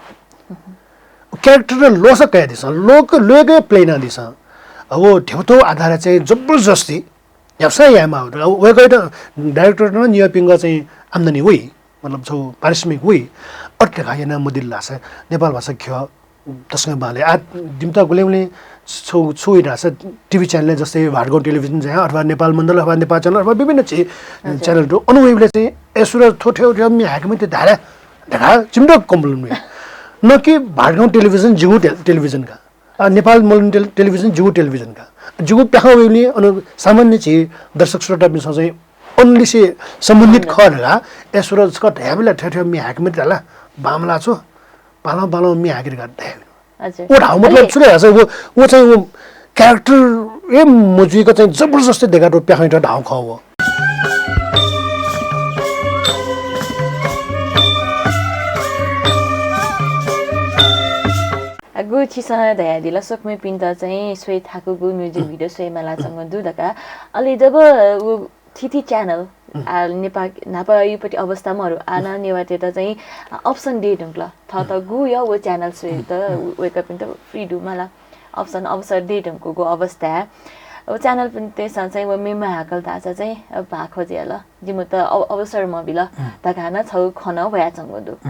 Character ल्वःसा कयादिसँ, ल्वय्क, ल्वय्क play यानादिसँ। अब व ध्यबाया आधारय् चाहिँ जबरजस्ती न्ह्याबलें यायेमाःगु दु। अब वय्कःयात director नं नियापिंगु चाहिँ आम्दानी वइ, मतलब छगू पारिश्रमिक वइ। अथे धकाः याना मदिल धाःसा नेपाल भाषा ख्यः तसकं बांलाइ। आ, जिमित गुलिं गुलिं छु, छु वइ धाःसा TV channel-य् जस्तै भादगाउँ टेलिभिजन चाहिँ अथवा नेपाल मण्डल अथवा नेपाल channel अथवा विभिन्न छि-, हजुर। Channel दु। अन वइबलय् चाहिँ ए सुरज थ्व थ्व थ्व म्ये हाय्के मते धाये ला धकाः जिमित complain वइ। न कि भादगाउँ टेलिभिजन जिगु टे-, टेलिभिजन का। आ, नेपाल मण्डल टेल-, टेलिभिजन जिगु टेलिभिजन का। जिगु प्याखं वइबलय् अन सामान्य झी दर्शक श्रोतापिन्सं चाहिँ अनलिसे सम्बन्धित खः धकाः, ए सुरज छकः धयाबिल, थ्व थ्व म्ये हाय्के मते धाल, बांमलाः छु, बांलाः बांलाः म्ये हाय्के धकाः धयाबिल। हजुर। व धाःगु मतलब अले छु धाःसा व, व चाहिँ व character-य् मजुइक चाहिँ जबरजस्ती दय्कातःगु प्याखंयात धाःगु खः व। अ, गु छिसं धयादिल, स्वकुमिपिन्त चाहिँ स्वये थाकूगु music video स्वये मालाच्वंगु दु धकाः। अले जब व थीथी channel, आ, नेपाः न्हापायापट्टि अवस्था मरु, आ, न नेवाःतय्त चाहिँ, आ, option दये धुंकल। थःत गुया व channel स्वयेत व-, वय्कःपिन्त free दु मला। Option, अवसर दये धुंकूगु अवस्थाय् व channel-पिन्सं चाहिँ व म्ये महाकल धाःसा चाहिँ, अ, भाः खोजे याल। जिमित अव-, अवसर मबिल धकाः नं छगू खँ नं वयाच्वंगु दु।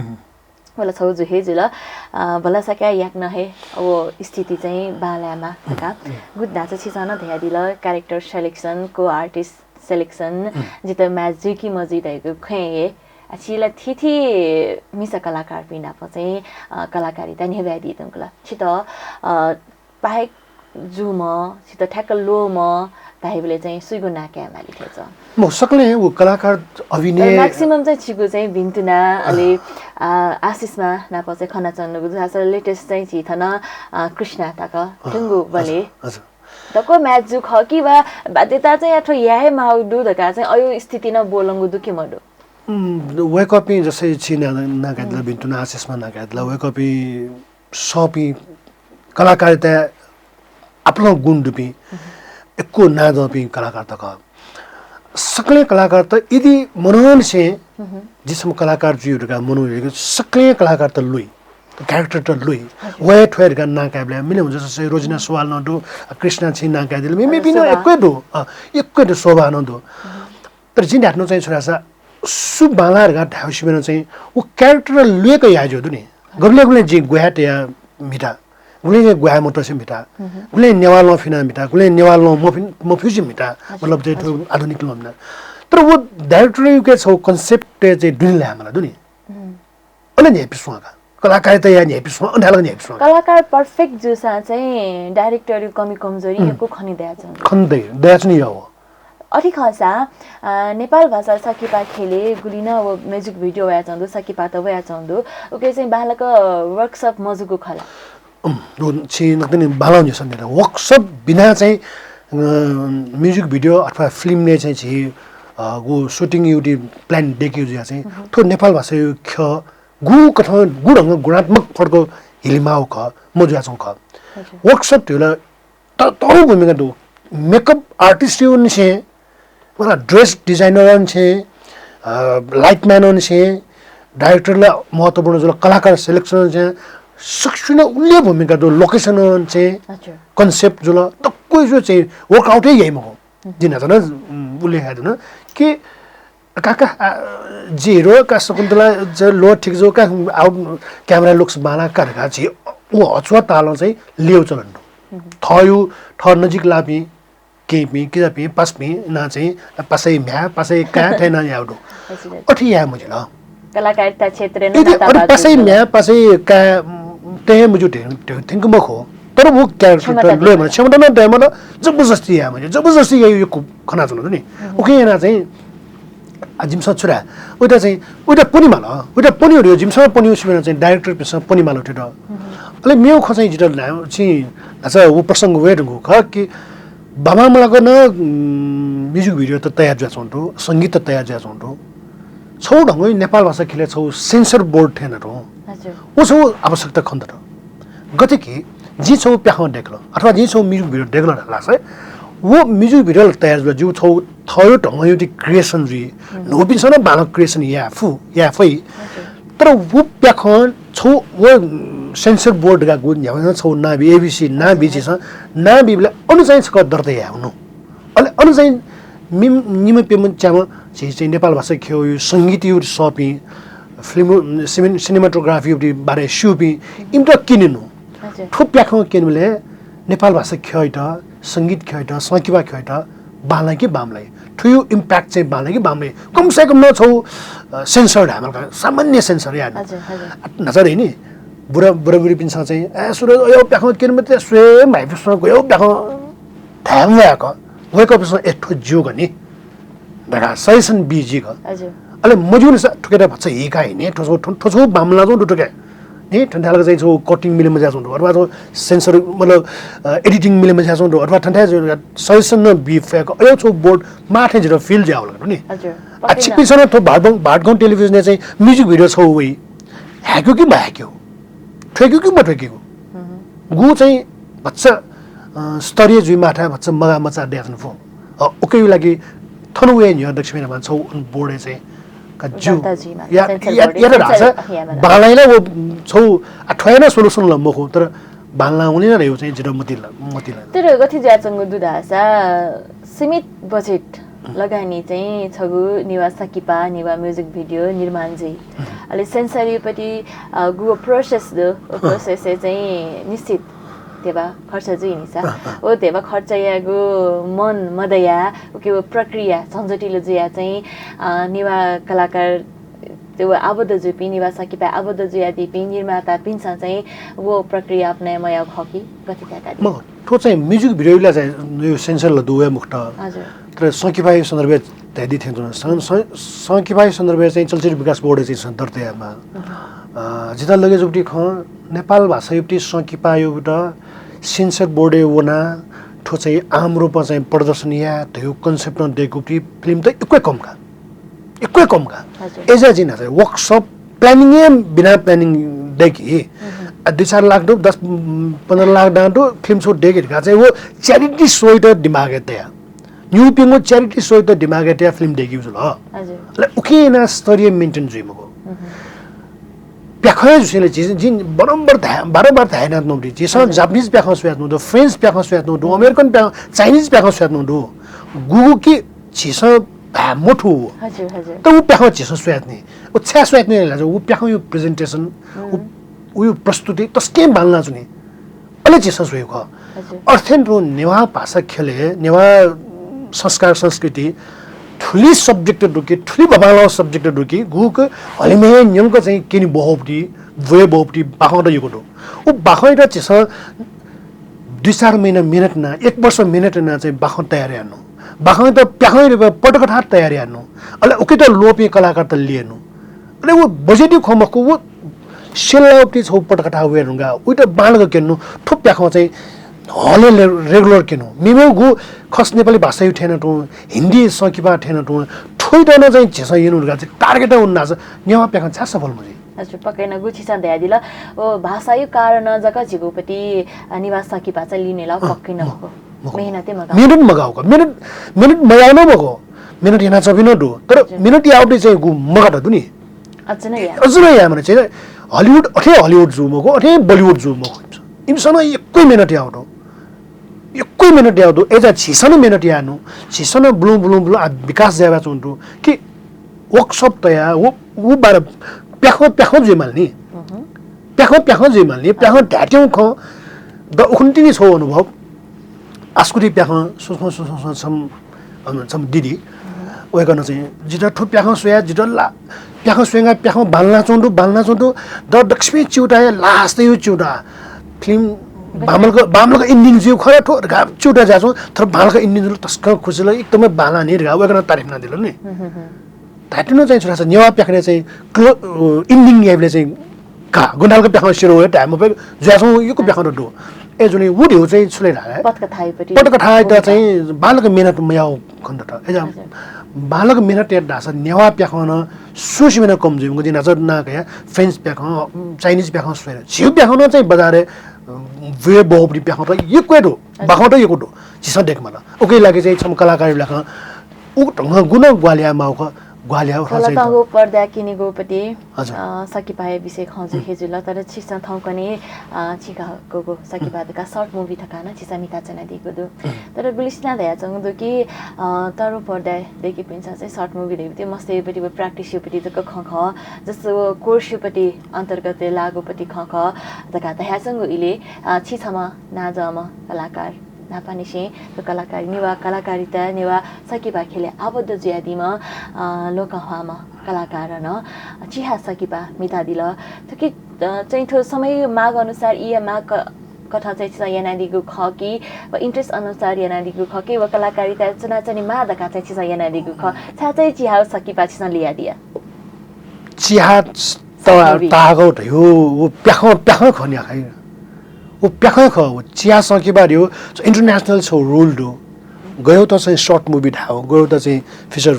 वल छगू जु हे जुल। अ, भलसा काय् याकनं हे व स्थिति चाहिँ बांलायेमा धकाः। गुगु धाःसा छिसं नं धयादिल, character selection, co-artist selection, जितः match जुइ कि मजुइ धइगु खँय् हे। आ, छि ला थीथी मिसा कलाकारपिं नाप चाहिँ, अ, कलाकारिता न्ह्यब्वयादी धुंकल। छितः, अ, बाहेक जूम्ह, छितः ठ्याक्क ल्वःम्ह धाइबलय् चाहिँ सुइगु नां काये माली थें च्वं? म सकलें व कलाकार अभिनय तर maximum चाहिँ छिगु चाहिँ भिन्तुना, अले, आ, आशिषमा नाप चाहिँ खनाच्वंगु दु। धाःसा latest चाहिँ झी थन, आ, कृष्णा तक थ्यंगु बले। हजुर, हजुर। दक्व match जू खः कि वा बाध्यता चाहिँ या थ्व याये हे माःगु दु धकाः चाहिँ अय् स्थिति नं ब्वलंगु दु कि मदु? उम्, वय्कःपिं जस्तै छि नां, नां काय्कादिल, भिन्तुना आशिषमा नां काय्कादिल, वय्कःपिं सःपिं कलाकारिताय् आपालं गुण दुपिं, यक्व नां दःपिं कलाकार तक। सकलें कलाकारत यदि मनंनिसें जि छम्ह कलाकार जुइ धकाः मनंनिसें सकलें कलाकारत लुइ, character त लुइ। हजुर। व हे थ्व हे धकाः नां कायेबलय् मिले हुन्छ। जस्तै रोजिना सुवाल नं दु, कृष्णा छिं नां काय्कादिल, मे-, मेपिं नं शोभा। यक्व दु, अ, यक्व दु, शोभा नं दु। तर जिं धायेत्यनागु चाहिँ छु धाःसा, सु बांलाः धकाः धायेगु सिबें चाहिँ व character लुइक याये ज्यू दु नि। गबलें गबलें जिं ग्वयाः तया म्हिता, गुलें चाहिँ ग्वाये मतसे म्हिता, गुलें नेवाः लं फिना म्हिता, गुलें नेवाः लं मफिन-, मफिसे म्हिता, मतलब चाहिँ थ्व आधुनिक लं म्हिता। तर व director-या छौ concept चाहिँ दुने लाये मला दुनि। अले न्ह्याइपिसुवां का। कलाकारिताया न्ह्याइपिसुवां, अन धालक न्ह्याइपिसुवां का। कलाकार perfect जूसां चाहिँ director-या कमी कमजोरी यक्व खने दयाच्वं। खने दया, दयाच्वनी या हो। अथे खःसा, अ, नेपाल भाषा संकिपा ख्यलय् गुलि नं व music video वयाच्वं दु, संकिपा त वयाच्वं दु, उके चाहिँ बांलाक workshop मजूगु खला। उम्, दु, छि नकतिनि बांलाउ नि सन्देह। Workshop बिना चाहिँ, अ, music video अथवा film-य् चाहिँ छि, अ, गु shooting-या उति plan दयेकेगु जुया चाहिँ, थ्व नेपाल भाषाया ख्यः गु कथं, गु ढंग गुणात्मक फड्को हिलिमाउ ख, मजुयाच्वं ख। Workshop धुला त-, तःधंगु भूमिका दु। Makeup artist-या निसें, मला dress designer-या निसें, अ, light man-या निसें, director ला महत्त्वपूर्ण जुल, कलाकार selection-या निसें, सकसिनं उल्लेख भूमिका दु, location-या निसें, concept जुल, दक्व जु चाहिँ workout हे याइ मखु। जिं न्हाचः नं, उम्, उल्लेख याये धुन कि काका, आ, जि hero का शकुन्तला ज लो ठीक जो का, आउ camera looks बांला का धका झी व अचुवा तालं चाहिँ ल्यू चलन दु। थयु, थ नजिक लापिं, केपिं, किजापिं, पासपिं, ना चाहिँ पासै म्ह्या, पासै का, थै ना याउ दु। अथे याये मजिल। कलाकारिता क्षेत्र यदि अरे पासै म्ह्या, पासै का, तय मजु थ्यंक मखो। तर वो character क्षमता त लोयमा क्षमता न दयमा जबरजस्ती याये मजिल। जबरजस्ती याये यो खना चुन नि। उके याना चाहिँ आ, जिमिसं छु धाये? उइटा चाहिँ, उइटा पनिमाल, उइटा पनिउ रे, जिमिसं पनिउ सिबेना चाहिँ director पिसं पनिमाल उठे द। अले मेउ खँ चाहिँ जित ला-, चाहिँ, अच्छा, वो प्रसंग वे ढंगु ख कि बाबा मलाक न, उम्, music video त तयार जुया चोंटु, संगीत त तयार जुया चोंटु। छौ ढंगु नेपाल भाषा ख्यलय् छौ censor board थें न तो। हजुर। वो छौ आवश्यकता खन्त। गथे कि जिं छौ प्याखं देख्ल अथवा जिं छौ music video देख्ल धालासा, वो music video तयार जुल, जिउ छौ थयो ढंगयो ति creation जुइ। नुपिन्सं न बांलाक creation या फु, या फै। तर वो प्याखं छौ वो censor board का गु न्यावना छौ ना बी, A B C ना बी जिसं ना बी बले अनु चाहिँ छक दर्ता या हुनु। अले अन चाहिँ मिम-, निम्ह प्यम्ह च्याम्ह झी चाहिँ नेपाल भाषा ख्यःयु संगीतयु सःपिं, film, सिनेमा-, cinematography यु बारे स्यूपिं, इमित किनेनु। हजुर। थ्व प्याखं क्यनेबलय् नेपाल भाषा ख्यःइत, संगीत ख्यःइत, संकिपा ख्यःइत बांलाइ कि बांमलाइ? थुयु impact चाहिँ बांलाइ कि बांमलाइ? कम से कम न छौ, अ, censor धायेमाल का, सामान्य censor या। हजुर, हजुर। आ, न्हाचः नि, बुरा, बुराबुरीपिन्सं चाहिँ, ए, सुरज, अयो प्याखं क्यनेबलय् स्वये माइपिसं गयो प्याखं धायेमाल का। वय्कःपिसं ए थ्व ज्यू का नि धकाः suggestion बी जिक। हजुर। अले मज्यूनिसा थुकेत भचा हिका हिने, थ्व छौ, थ्व छौ बांमला जौ दु थुके। नि, थन्थालक चाहिँ छौ cutting मिले मज्या जौ दु। अथवा छौ censor, मतलब, अ, editing मिले मज्या जौ दु। अथवा थन्थाय् suggestion न बी फय्क, अयो छौ board माथें जित feel ज्या होला नि। हजुर। आ, छिपिन्सं थ्व भाटगाउँ, भाटगाउँ television चाहिँ music video छौ वइ। ह्याक्यो कि मह्याक्यो? थ्वय्क्यो कि मथ्वय्क्यो? गु चाहिँ भचा, अ, स्तरीय जुइ माथा भचा मगा मचा दयाच्वन फु। अ, उकेयु लागि थन वये न्ह्यः दक्ष मेरा मान छौ अन board-य् चाहिँ का ज्यू। दर्ता जुइ माला, या, censor या, board-य् या त censor धासा अहिया माला। बांलाइला वो छौ आ थ्वय् न solution ल मखु, तर बांला उनी न रह्यो चाहिँ जित मतिला, मतिला। तर गथे ज्याचंगु दु धासा सीमित budget लगानी चाहिँ छगू नेवा संकिपा, नेवा music video निर्माण जुइ। अले censor-यु पति, अ, गु process दु, ओ process-य् चाहिँ निश्चित धेबा खर्च जुइ नि सा। ओ धेबा खर्च यागु मन मदया, उके वो प्रक्रिया झन्झटिलो जुया चाहिँ, अ, नेवा कलाकार, वो आबद्ध जुइपिं, नेवा संकिपा आबद्ध जुयादीपिं निर्मातापिन्सं चाहिँ वो प्रक्रिया अपनाये मयाउ खः कि गथे त्याकादी? म थ्व चाहिँ music video ला चाहिँ यो censor ल दुवे मुक्त। हजुर। तर संकिपायु सन्दर्भय् धयादी थें तुन। सं-, सं-, संकिपायु सन्दर्भय् चाहिँ चलचित्र विकास board-य् चाहिँ सं दर्ता यामा। अ, जिता लगे जुप्टी खं नेपाल भाषा युप्टी संकिपायुप्ट censor board-य् वना थ्व चाहिँ आम रूपं चाहिँ प्रदर्शन या धयु concept न देगुप्टी film त इक्वे कम का। इक्वे कम का। हजुर। एजा जिना चाहिँ workshop planning-य् बिना planning दे कि। आ, दुई चार लाख दु, दस, पन्ध्र लाख दां दु, film show दे कि का चाहिँ वो charity show त दिमागय् तया। न्यूपिंगो charity show त दिमागय् तया film दे कि जुल। हजुर। अले उके ना स्तरीय maintain जुइ मगो। प्याखं जुसेले जिं बारम्बार धाये, बारम्बार धाये ना नोबरी। जिसं हजुर। Japanese प्याखं स्वयात नोदु, French प्याखं स्वयात नोदु, American प्याखं, Chinese प्याखं स्वयात नोदु। गुगु कि झीसं भाय् मथू। हजुर, हजुर। त उ प्याखं झीसं स्वयात नि। उ छाय् स्वयात नि ला, उ प्याखं यु presentation, उ, उ यु प्रस्तुति तस्के बांलाना जुनि। अले झीसं स्वयेगु खः। अथें तुं नेवाः भाषा ख्यलय् नेवाः संस्कार संस्कृति थुलि subject दु कि, थुलि बबांलाः subject दु कि, गुक हलिमय् न्यंक चाहिँ क्यने बहःपट्टि, ब्वये बहःपट्टि बाखंत यक्व दु। उ बाखंयात झीसं दुई चार महिना मेहनत याना, एक वर्ष मेहनत याना चाहिँ बाखं तयार याना। बाखंयात प्याखं यायेत पटकथा तयार याना। अले उकेत ल्वःपिं कलाकारत ल्यना। अले व बजेटया खँ मखु, व सेल्लाःपट्टि छगू पटकथा वये धुंकाः उइत बांलाक क्यना। थ्व प्याखं चाहिँ हलय् regular क्यना। मेमेगु खस नेपाली भाषाया थें तुं, हिन्दी संकिपा थें तुं, थ्वइत नं चाहिँ झीसं यनु धुंकाः चाहिँ target याना वनाः नेवाः प्याखं छाय् सफल मजुइ? हजुर, पक्कै नं गु छिसं धयादिल। व भाषाया कारणं जक झीगु पति, अ, नेवाः संकिपा चाहिँ लिने ला पक्कै नं मखु। मेहनत मगाः। मेहनत मगाः का। मेहनत, मेहनत मयाः नं मखु। मेहनत यानाच्वंपिं नं दु। तर मेहनत याःपट्टि चाहिँ गु मगाःत दु नि। अझ नं याः। अझ नं याः माने चाहिँ Hollywood, अथे Hollywood जू मखु, अथे Bollywood जू मखु। इमिसं नं यक्व मेहनत याःगु दु। यक्व मेहनत याःगु दु। अय्‌जा झीसं नं मेहनत याना। झीसं नं बुलुं बुलुं बुलुं आ विकास जुयाच्वंगु दु। कि workshop तयाः, व, व बारे प्याखं, प्याखं जुइमाल नि। प्याखं, प्याखं जुइमाल नि। प्याखं धायेत्यंगु खँ द उखुन्हु तिनि छगू अनुभव। आसकुति प्याखं, सुसम, सुसम, सुसम, अन छम्ह दिदी, वय्‌कलं चाहिँ जितः थ्व प्याखं स्वयाः, जितः ला, प्याखं स्वयेगु, प्याखं बांलानाच्वंगु दु, बांलानाच्वंगु दु, द दक्वसिबें च्यूताया last-या च्यूता। Film बांमलाक, बांमलाक ending जुइगु खः ला थ्व धकाः च्यूता जुयाच्वं, तर बांलाक ending जुल, तसकं खुसी जुल, एकदमै बांलाः नि धकाः वय्‌कलं तारिफ यानादिल नि। धायेत्यंगु चाहिँ छु धाःसा नेवाः प्याखनय् चाहिँ clo-, अ, ending याइबलय् चाहिँ का, गुनालक प्याखं सिधल धाये मफय् जुयाच्वंगु यक्व प्याखं दु। अय्‌जूगुलिं व ध्यबा चाहिँ छु ले धाये? पटकथायापट्टि। पटकथायात चाहिँ बांलाक मेहनत मयाःगु खनेदत। अय्‌जा बांलाक मेहनत यात धाःसा नेवाः प्याखं नं सुसें नं कम जुइ मखु। जिं न्हाचः नां कया French प्याखं, Chinese प्याखं स्वये। झीगु प्याखं नं चाहिँ बजारय्, अ, ब्वये बहःपट्टि प्याखं त यक्व दु, बाखं त यक्व दु। झीसं दय्‌केमाल। उकिया लागि चाहिँ छम्ह कलाकार लाखं उ ढंगं गु नं ग्वाहालि यायेमाःगु खः, ग्वाहालि यायेगु खः चाहिँ। तःगु पर्दाय् क्यनेगुपट्टि, हजुर। अ, संकिपाया विषय खँ जू हे जुल, तर छिसं थौंकन्हय्, अ, छिकागु संकिपा धकाः short movie धकाः नं छिसं म्हिताच्वनादीगु दु। तर गुलिसिनं धयाच्वंगु दु कि, अ, तःगु पर्दाय् दय्‌केपिन्सं चाहिँ short movie धइगुपट्टि मस्तय्‌गुपट्टि व practice-यापट्टि जक खँ खः, जस्तो व course-यापट्टि अन्तर्गतय् लाःगुपट्टि खँ खः धकाः धयाच्वंगु इलय्, अ, छि छम्ह नांजाःम्ह कलाकार। न्हापांनिसें थ्व कलाकार, नेवाः कलाकारिता, नेवाः संकिपा ख्यलय् आबद्ध जुयादीम्ह, अ, लोकंह्वाःम्ह कलाकार नं चिहा संकिपा म्हितादिल। थुकी, अ, चाहिँ थ्व समय माग अनुसार, इया माग क-, कथं चाहिँ छिसं यानादीगु खः कि, व interest अनुसार यानादीगु खः कि, व कलाकारिता च्वनाच्वनेमाः धकाः चाहिँ छिसं यानादीगु खः? छाय् चाहिँ चिहा संकिपा छिसं लियादिया? चिहा त-, ताःगु धइगु, व प्याखं, प्याखं खः नि आखिर। व प्याखं खः, व चिहा संकिपा धइगु international छगू rule दु। गय् वःत चाहिँ short movie धायेगु, गय् वःत चाहिँ feature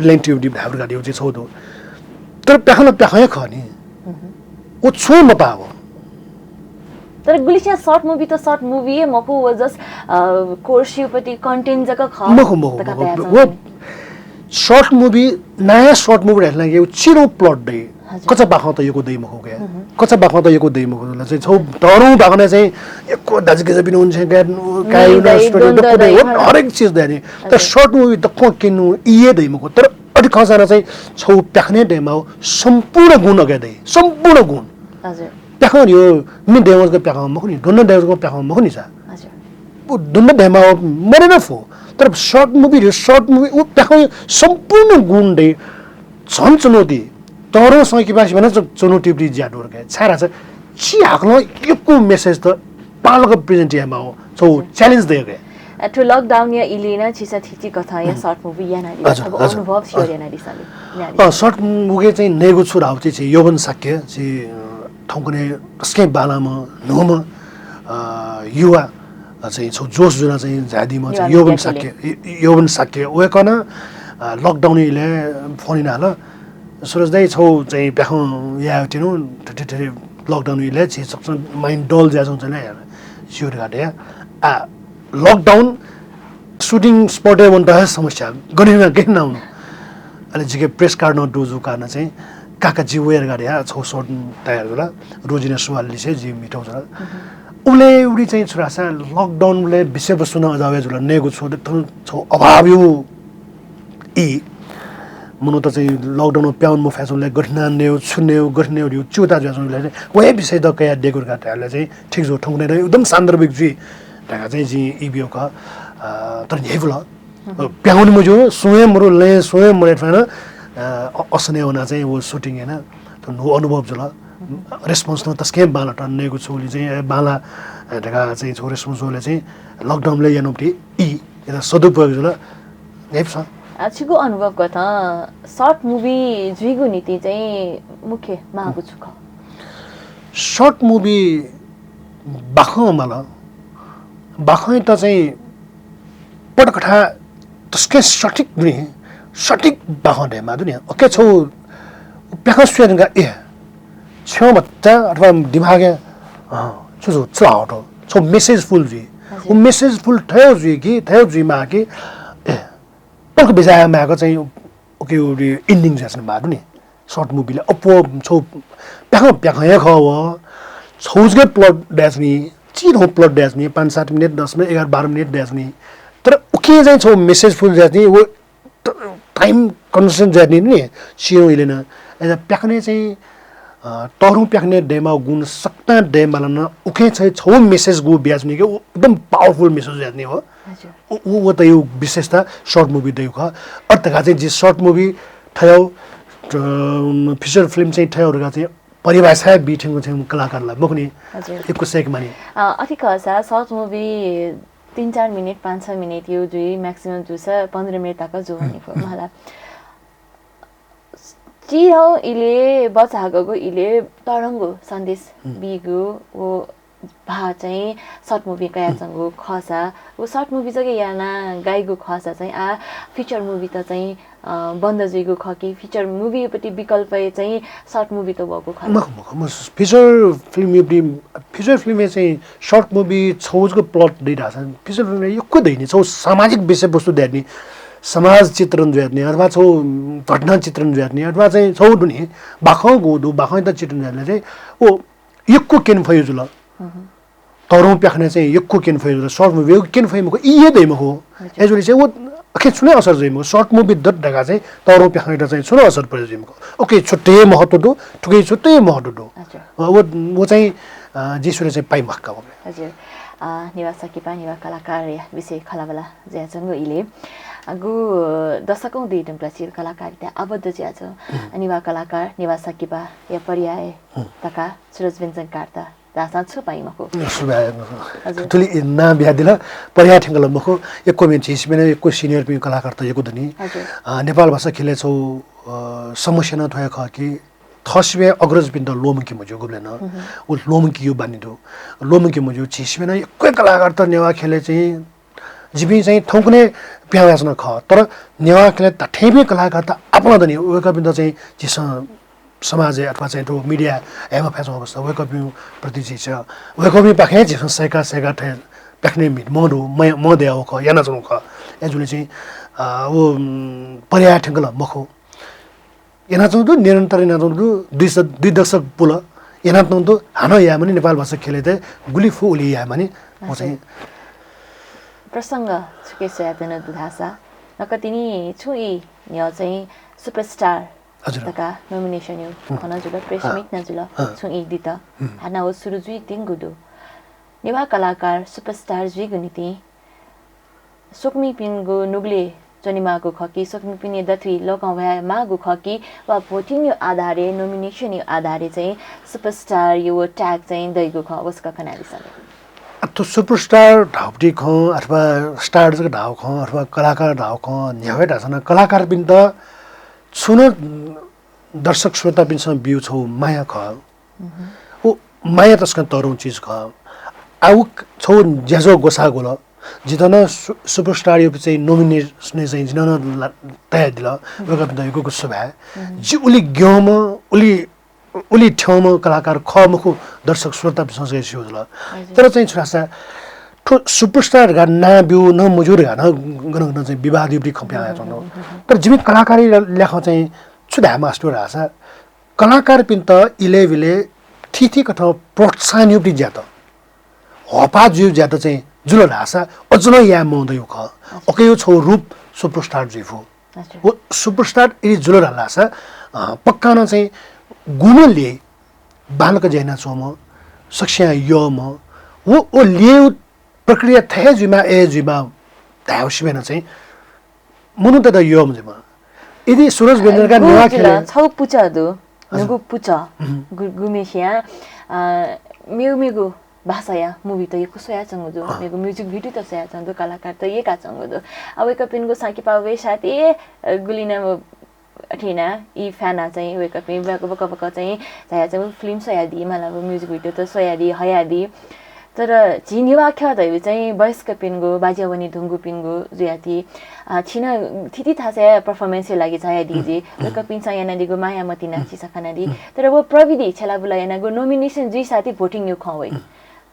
length movie धायेगु धकाः धइगु चाहिँ छगू दु। तर प्याखं ला प्याखं हे खः नि। व छुं मपाः व। तर गुलिसिनं short movie त short movie हे मखु, व just, अ, course-यापट्टि content जक खः। मखु, मखु, धकाः मखु। धयाच्वंगु व नि। Short movie, नाया short movie धायेगु लागि व चिधंगु plot दइ। हजुर। कच्चा बाखं त यक्व दइ मखु के। कच्चा बाखं त यक्व दइ मखु। ला चाहिँ छगू तःधंगु बाखनय् चाहिँ यक्व दाजुकिजापिनि उन्सें काय्, काय् उन्सें दइ, story दक्व दइ, दइ, व हरेक चिज दइ नि। तर हजुर। Short movie दक्वं क्यनेगु ई हे दइ मखु। तर अथे खःसां नं चाहिँ छगू प्याखनय् दयेमाःगु सम्पूर्ण गुण अगे दइ। सम्पूर्ण गुण। हजुर। प्याखं धइगु मि दयेवंजक प्याखं मखु नि, द्वन्द्व दयेवंजक प्याखं मखु नि सा। हजुर। व द्वन्द्व दयेमाःगु more than enough हो। तर short movie धइगु, short movie व प्याखं सम्पूर्ण गुण दइ। झन चुनौती, तःधंगु संकिपा सिबें नं चु-, चुनौतीयापट्टि ज्या दु धकाः। छाय् धाःसा चिहाकलं यक्व message त बांलाक present यायेमाःगु छगू challenge दइ के। अ, थ्व lockdown-या इलय् नं छिसं थीथी कथंया short movie यानादिल, हजुर, छगू हजुर। अनुभव share यानादिसँ नि। अ, short movie चाहिँ नयेगु छु धाःगु चाहिँ, चाहिँ यौवन शाक्य, चाहिँ, अ, थौंकन्हय् तसकं बांलाःम्ह, न्हूम्ह, अ, युवा, अ, चाहिँ छगू जोस जुयाः चाहिँ झायादीम्ह चाहिँ यौवन शाक्य, यौवन शाक्य। वय्‌कलं, अ, lockdown इलय् phone यानाः हल, सुरज दाइ, छगू चाहिँ प्याखं याये तिनि, थथे थथे lockdown इलय् झी सकसिनं mind dull जुयाच्वंगु चाहिँ ला, ज्यू धकाः धया। आ, lockdown shooting spot-य् वनेत हे समस्या, गन याना, गन याना वने। अले जिके press card नं दु जूगु कारणं चाहिँ काका जि वये धकाः धया छगू short तयार जुल। रोजिना सुवाल लिसे जि म्हितौ जुल। उबलय् उबलय् चाहिँ छु धाःसा lockdown उबलय् विषयवस्तु नं अजाः वये जुल, नयेगु छु, छगू अभाव यु ई। मनूत चाहिँ lockdown-य् प्याहां मफयाच्वंबलय् गथे याना नयेगु, छु नयेगु, गथे नयेगु धइगु चिन्ता जुयाच्वंबलय् चाहिँ व हे विषयत कयाः देय्केगु धकाः धायेबलय् चाहिँ ठीक जुइ, थौंकन्हय् एकदम सान्दर्भिक जुइ धकाः चाहिँ जिं ई बियागु खः। अ, तर न्ह्यइपुल। अ, प्याहां मज्यू, सुं हे मरु, लँय् सुं हे मरु, थ्व नं, अ, असनय् वनाः चाहिँ व shooting याना, थ्व न्हू अनुभव जुल। Response नं तसकं बांलाक नयेगु छु उलि चाहिँ, ए, बांला, ए, धकाः चाहिँ छगू response वःबलय् चाहिँ lockdown-य् यानागु ई, यात सदुपयोग जुल। न्ह्यइपुसे। अ, छिगु अनुभव कथं short movie जुइगु निंतिं चाहिँ मुख्य माःगु छु खः? Short movie बाखं माल। बाखंयात चाहिँ पटकथा तसकं सठिक दु नि, सठिक बाखं दयेमाः दु नि। OK, छगू प्याखं स्वये धुंकाः, ए, छ्यं भचा अथवा दिमागय्, अँ, छु छु, छु हावः थ्व, छगू messageful जुइ। हजुर। व messageful थथे जुइ कि, थथे जुइमाः कि, ए, पलख बिचाः यायेमाःगु चाहिँ OK, व ending जुयाच्वनेमाः दु नि। Short movie-लय् अप्वः छगू प्याखं, प्याखं हे खः व। छगू जक plot दयेच्वनी, चिधंगु plot दयेच्वनी, पाँच सात मिनेट, दस मिनेट, एघार बाह्र मिनेट दयेच्वनी। तर उकिं चाहिँ छगू messageful जुयाच्वनी, व त-, time consistent जुयाच्वनी नि, चिधंगु इलय् नं। अय्‌सा प्याखनय् चाहिँ, अ, तःधंगु प्याखनय् दयेमाःगु गुण सकतां दयेमाल नं, उकिं चाहिँ छगू message गु बियाच्वनी कि, उ एकदम powerful message जुयाच्वनी व। हजुर। उ, उ, व त धइगु विशेषता short movie धइगु खः। अथे धकाः चाहिँ जिं short movie थथे याउ, अ, feature film चाहिँ थथे याउ धकाः चाहिँ परिभाषा बी थेंगु चाहिँ कलाकार ला मखु नि। हजुर। यक्व सय्‌के मानि। अ, अथे खःसा short movie तीन चार मिनेट, पाँच छ मिनेट याउ जुइ, maximum जूसा पन्ध्र मिनेट तक जू वनी फु मला। चिधंगु इलय्, बचाःगु इलय् तःधंगु सन्देश बीगु व भाः चाहिँ short movie कयाच्वंगु खःसा, व short movie जक याना गाइगु खःसा चाहिँ आ feature movie त चाहिँ, अ, बन्द जुइगु खः कि feature movie पट्टि विकल्पय् चाहिँ short movie त वःगु खः? मखु, मखु, म feature film पट्टि, feature film-य् चाहिँ short movie छगू जक plot दइ धाःसा feature film-य् यक्व दइ नि, छगू सामाजिक विषयवस्तु दयेत नि, समाज चित्रण जुयात नि, अथवा छगू घटना चित्रण जुयात नि, अथवा चाहिँ छगू दु नि, बाखं गु दु, बाखंयात चित्रण जुयात नि चाहिँ व यक्व क्यने फइ जुल। तःधंगु प्याखनय् चाहिँ यक्व क्यने फइ जुल। Short movie यक्व क्यने फइ मखु, ई हे दइ मखु। हजुर। अय्‌जूगुलिं चाहिँ व अखे छुं नं असर जुइ मखु। Short movie दत धकाः चाहिँ तःधंगु प्याखनयात चाहिँ छुं नं असर परे जुइ मखु। OK, छुट्टै महत्व दु, थुकिया छुट्टै महत्व दु। हजुर। अ, व, व चाहिँ, अ, जिं स्वये चाहिँ पाइ महत्व का। हजुर। अ, नेवाः संकिपा, नेवाः कलाकारया विषय खँल्हाबल्हा जुयाच्वंगु इलय्, अ, गु दशकौं दइ धुंकल छिगु कलाकारिताय् आबद्ध जुयाच्वंगु नेवाः कलाकार, नेवाः संकिपाया पर्याय धकाः सुरज व्यञ्जनकार त धाःसां छुं पाइ मखु। सुभाय्। हजुर। थुलि नां बियादिल, पर्याय थेंकल मखु, यक्व मेपिं झी सिबें नं यक्व senior पिं कलाकार त यक्व दनि। हजुर। अ, नेपाल भाषा ख्यलय् छगू, अ, समस्या नं थ्व हे खः कि थःसिबें अग्रजपिन्त ल्वःमंके मज्यू गुबलें नं। व ल्वःमंकेगु बानी दु। ल्वःमंके मज्यू, झी सिबें नं यक्व कलाकार त नेवाः ख्यलय् चाहिँ जिपिं चाहिँ थौंकन्हय् पिहां वयाच्वना खः। तर नेवाः ख्यलय् धात्थेंपिं कलाकार त आपालं दनि, वय्कःपिन्त चाहिँ झीसं समाजय् अथवा चाहिँ थ्व media हये मफयाच्वंगु अवस्था, वय्कःपिं प्रति झीसं, वय्कःपिं पाखें झीसं सय्का सय्का थें प्याखनय् म्हित मं दु, मं, मं दयावःगु खः, यानाच्वनागु खः। अय्जूगुलिं चाहिँ, अ, व, उम्, पर्याय थेंकल मखु। यानाच्वनागु दु, निरन्तर यानाच्वनागु दु, दुई स-, दुई दशक पुल यानाच्वनागु दु, हानं यायेमानि, नेपाल भाषा ख्यलय् त गुलि फु उलि यायेमानि। व चाहिँ प्रसंग छुके स्वयाच्वनागु दु धाःसा, नकतिनि छुं ई न्ह्यः चाहिँ superstar हजुर। धकाः nomination-या खँ नं जुल, press meet नं जुल, छुं ई दित। हानं व सुरु जुइत्यंगु दु। नेवाः कलाकार superstar जुइगु निंतिं स्वकुमिपिनिगु नुगलय् च्वनेमाःगु खः कि, स्वकुमिपिनि दथुइ लकं वयेमाःगु खः कि, वा voting-या आधारय्, nomination-या आधारय् चाहिँ superstar-या व tag चाहिँ दइगु खः, व छकः खँ न्ह्यादिसँ। अ, थ्व superstar धाःगु खँ अथवा star जक धाःगु खँ अथवा कलाकार धाःगु खँ न्ह्यावय् धाःसा नं कलाकारपिन्त छुं नं दर्शक श्रोतापिन्सं ब्यूगु छगू माया खः। व माया तसकं तःधंगु चिज खः। आ, व छगू ज्याझ्वः ग्वसाः ग्वल। जितः नं सु-, superstar-या चाहिँ nomination-य् चाहिँ जितः नं ला-, तयादिल। वय्कःपिन्त यक्व यक्व सुभाय्। जि उलि ग्यंम्ह, उलि, उलि थ्यंम्ह कलाकार खः मखु, दर्शक श्रोतापिन्सं सके स्यू जुल। हजुर। तर चाहिँ छु धाःसा, थ्व superstar धकाः नां ब्यू नं मज्यू धकाः नं गन गन चाहिँ विवाद युक्ति खँ पिहां वयाच्वंगु दु। तर जिमि कलाकारया ल्याखं चाहिँ छु धाये मास्ति वः धाःसा, कलाकारपिन्त इलय् ब्यलय् थीथी कथं प्रोत्साहन याइपिं ज्यात, हःपाः जुइगु ज्यात चाहिँ जुल धाःसा अझ नं याये मं दइगु खः। OK, यो छगू रूप superstar जुइ फु। हजुर। व सुपरस्टार यदि जुल धाःसा, अ, पक्का नं चाहिँ गुम्ह ल्यय् बांलाक ज्या यानाच्वंम्ह, सकसियां यःम्ह, व, व ल्यय् प्रक्रिया थथे जुइमाः, अथे जुइमाः धायेगु सिबें नं चाहिँ मनूतय्त यःम्ह जुइमाः। यदि सुरज बेन्द्रकार नेवाः ख्यलय् छगू पुचः दु, हजुर। नुगु पुचः, उहुँ। गु-, गुम्हेसिया, अ, मेगु मेगु भाषाया movie त यक्व स्वयाच्वंगु दु, अँ। मेगु music video त स्वयाच्वंगु दु, कलाकार त यय्काच्वंगु दु। आ, वय्कःपिनिगु संकिपा वेशाति, अ, गुलिं नं व अथे याना, ई fan आ चाहिँ वय्कःपिं बक, बक, बक चाहिँ झायाच्वंगु film स्वयादी, मला व music video त स्वयादी, हयादी। तर झी नेवाः ख्यः धइगु चाहिँ वयस्कपिनिगु, बाज्या वने धुंकूपिनिगु जुयाति, अ, छिं नं थीथी थासय् performance या लागि झायादी जि। वय्कःपिन्सं यानादीगु माया मतिना छिसं खनादी। तर व प्रविधि छ्यलाबुला यानागु nomination जुइसाति voting या खँ वइ।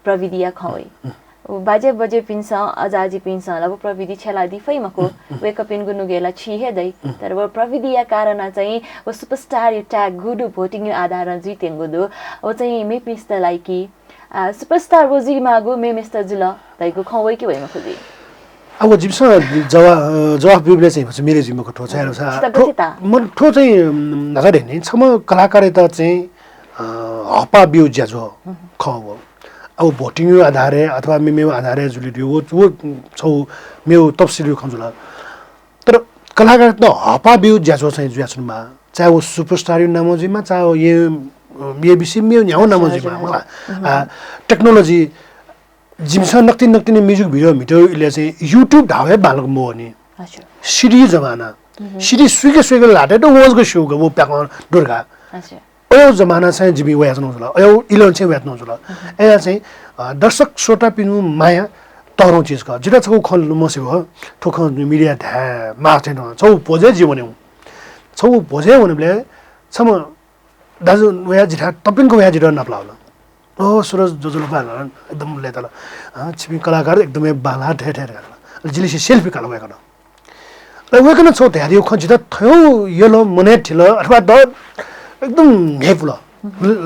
प्रविधिया खँ वइ। व बाज्या बज्येपिन्सं, अजाअजीपिन्सं ला व प्रविधि छ्यलादी फइ मखु। वय्कःपिनिगु नुगय् ला छि हे दइ। तर व प्रविधिया कारणं चाहिँ व superstar या tag गु दु, voting या आधारं जुइत्यंगु दु। व चाहिँ मेपिन्सत लाइकी, आ, superstar व जुइमाःगु मेमेस्त जुल धइगु खँ वइ कि वइ मखु जुइ? अब जिमिसं जवा-, अ, जवाफ ब्यूबलय् चाहिँ भचा मेरे जुइ मखु थ्व, छाय् धाःसा छितः थ्व, गथे ताः? मन थ्व चाहिँ, उम्, न्हाचः धयानि, छम्ह कलाकारयात चाहिँ, अ, हःपाः ब्यूगु ज्याझ्वः खः व। अब voting या आधारय् अथवा मेमेगु आधारय् जुल धइगु, व, व छगू मेगु तफसिलया खँ जुल। तर कलाकारयात हःपाः ब्यूगु ज्याझ्वः चाहिँ जुयाच्वनेमाः। चाहे व superstar या नामं जुइमाः, चाहे व ये, ये विषय मेगु न्ह्यागु नामं जुइमाः, मला। आ, technology जिमिसं नकतिनि नकतिनि music video म्हितेगु इलय् चाहिँ YouTube धाःगु हे बांलाक मवःनि। हजुर। CD जमाना। CD सुइके सुइके ल्हातय्त वं जक स्यू का, व प्याखं दुर्गा। हजुर। अय् जमाना चाहिँ जिमि वयाच्वनागु जुल, अय् इलय् चाहिँ वयाच्वनागु जुल। अय् चाहिँ, अ, दर्शक श्रोतापिनिगु माया तःधंगु चिज खः। जितः छगू खँ लुमंसे खः, थ्व खँ media धाये माः चाहिँ नं। छगू भोजय् जि वनेगु। छगू भोजय् वनेबलय् छम्ह दाजु वयाः जिथाय् तप्यंक वयाः जितः नापलाः वल। "ओ सुरज ज्वजलपा" ला, एकदम लय्ताल। "अँ, छिपिं कलाकार एकदमै बांलाः" धकाः धकाः। अले जिलिसे selfie काल वय्कलं। अले वय्कलं छगू धयादीगु खँ जितः थय् यल, मनय् थिल, अथवा द-, एकदम न्ह्यइपुल।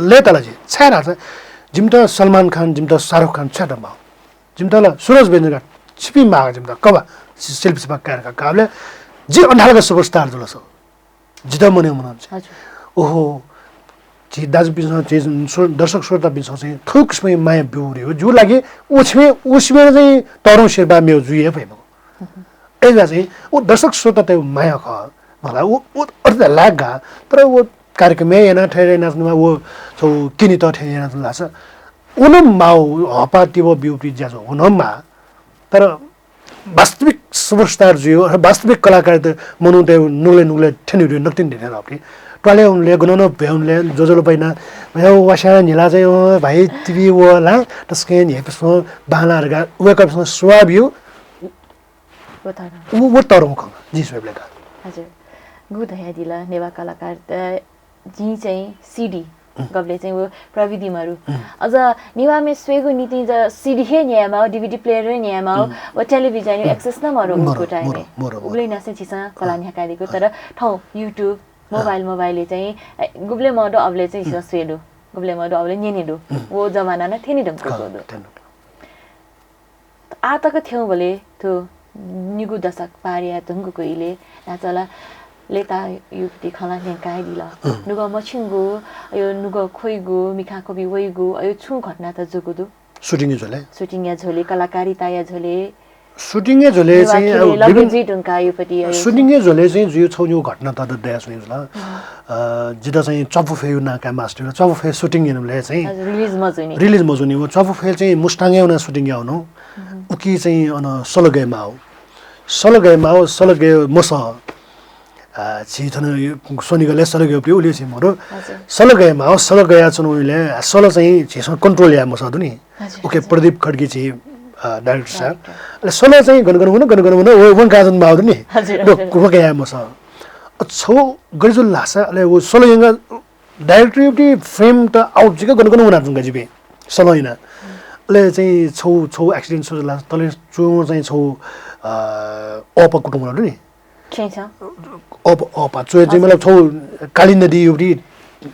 लय्ताल जि। छाय् धाःसा जिमित सलमान खान, जिमित शाहरुख खान छुयात माः? जिमित ला सुरज बेन्द्रकार, छिपिं माः जिमित, कबा, selfie सिपा काये धकाः काःबलय् जि अन धाल का superstar जुल स। जितः मनय् मनं। हजुर। ओहो, झी दाजुपिन्सं, झी श्रो-, दर्शक श्रोतापिन्सं चाहिँ थ्व किसिमं माया ब्यूगु रे हो। जिगु लागि व छिमि, व छिमि चाहिँ तःधंगु शेर्पा मेगु जुइ हे फइ मखु। अय्‌जुयाः चाहिँ व दर्शक श्रोतातय् माया खः। मला व, व अर्थ लाय्क गा, तर व कार्यक्रमय् याना, थथे याना व छगू किनित थथे याना धाःसा व नं माः, हःपाः तिबः ब्यूगु ज्याझ्वः व नं माः। तर वास्तविक superstar जुइ, वास्तविक कलाकार त मनूतय् नुगलय् नुगलय् थ्यने दु, नकतिनि थ्यने दु। त्वालय् हुनबलय्, गनं नं भ्वय् हुनबलय्, ज्वजलपाय् याना, "भ्वय् वास्यां न्हिला चाहिँ, अँ, भाइ, तिबी व ला, तसकं न्ह्यइपुसे बांलाः" धकाः वय्कःपिन्सं सुभाव ब्यू। व तःधं। व, व तःधंगु खँ, जिं स्वयेबलय् का। हजुर। गु धयादिल, नेवाः कलाकार त जिं चाहिँ CD गबलय् चाहिँ व प्रविधि मरु। अझ नेवाःम्ह स्वयेगु निंतिं ज CD हे न्यायेमाः, DVD player हे न्यायेमाः, व television या access नं मरु उगु time य्। मरु, मरु। उबलय् नासें झीसं कलाः न्ह्याकादीगु, तर थौं YouTube, mobile, mobile य् चाहिँ, ए, गुबलय् मदु अबलय् चाहिँ झीसं स्वये दु, गुबलय् मदु अबलय् न्यने दु। व जमाना नं थ्यने धुंकूगु दु। आः तक थ्यंबलय् थ्व निगू दशक पार याये धुंकूगु इलय् न्हाचः ला लय्ताः युपति खँ ला न्यंकादिल। नुगः मछिंगु, अयो नुगः ख्वइगु, मिखां ख्वबि वइगु, अयो छुं घटना त जूगु दु। Shooting या झ्वलय्? Shooting या झ्वलय्, कलाकारिता या झ्वलय्। Shooting या झ्वलय् चाहिँ, अ, लगे विभिन्न जुइ धुंकाः युपति अयो। Shooting या झ्वलय् चाहिँ जुइ छगू निगू घटना त दया स्वये जुल। अ, जितः चाहिँ च्वापु फय् नां काये मास्ति जुल। च्वापु फय् shooting यानाबलय् चाहिँ हजुर, release मजूनि। Release मजूनि। व च्वापु फय् चाहिँ मुस्ताङय् वनाः shooting याः वनु। उकी चाहिँ अन सल गयेमाः। सल गयेमाः, सल गये मसः। अ, झी थन स्वनिगलय् सल गयेगु उलि झी मरु। हजुर। सल गयेमाः, सल गयाच्वनु इलय्, अ, सल चाहिँ झीसं control याये मसः दुनि। हजुर, उकी हजुर। प्रदीप खड्गी झी, अ, director sir। Director। अले सल चाहिँ gun gun one, gun gun one, व, वन काजन माः दुनि। हजुर, दो, हजुर। व गया मसः। अ, छगू गरि जुल धाःसा, अले व सल यंगा director युपति frame त out जुइक गन गन वना धुंका जिपिं। सल याना। अले चाहिँ छगू, छगू accident सो जुल धाःसा, तले च्वय् चाहिँ छगू, अ, अःपा कुतुं वल दुनि। छेँय् छ। अःपा, अःपा च्वय् चाहिँ मतलब छगू काली नदी युपति,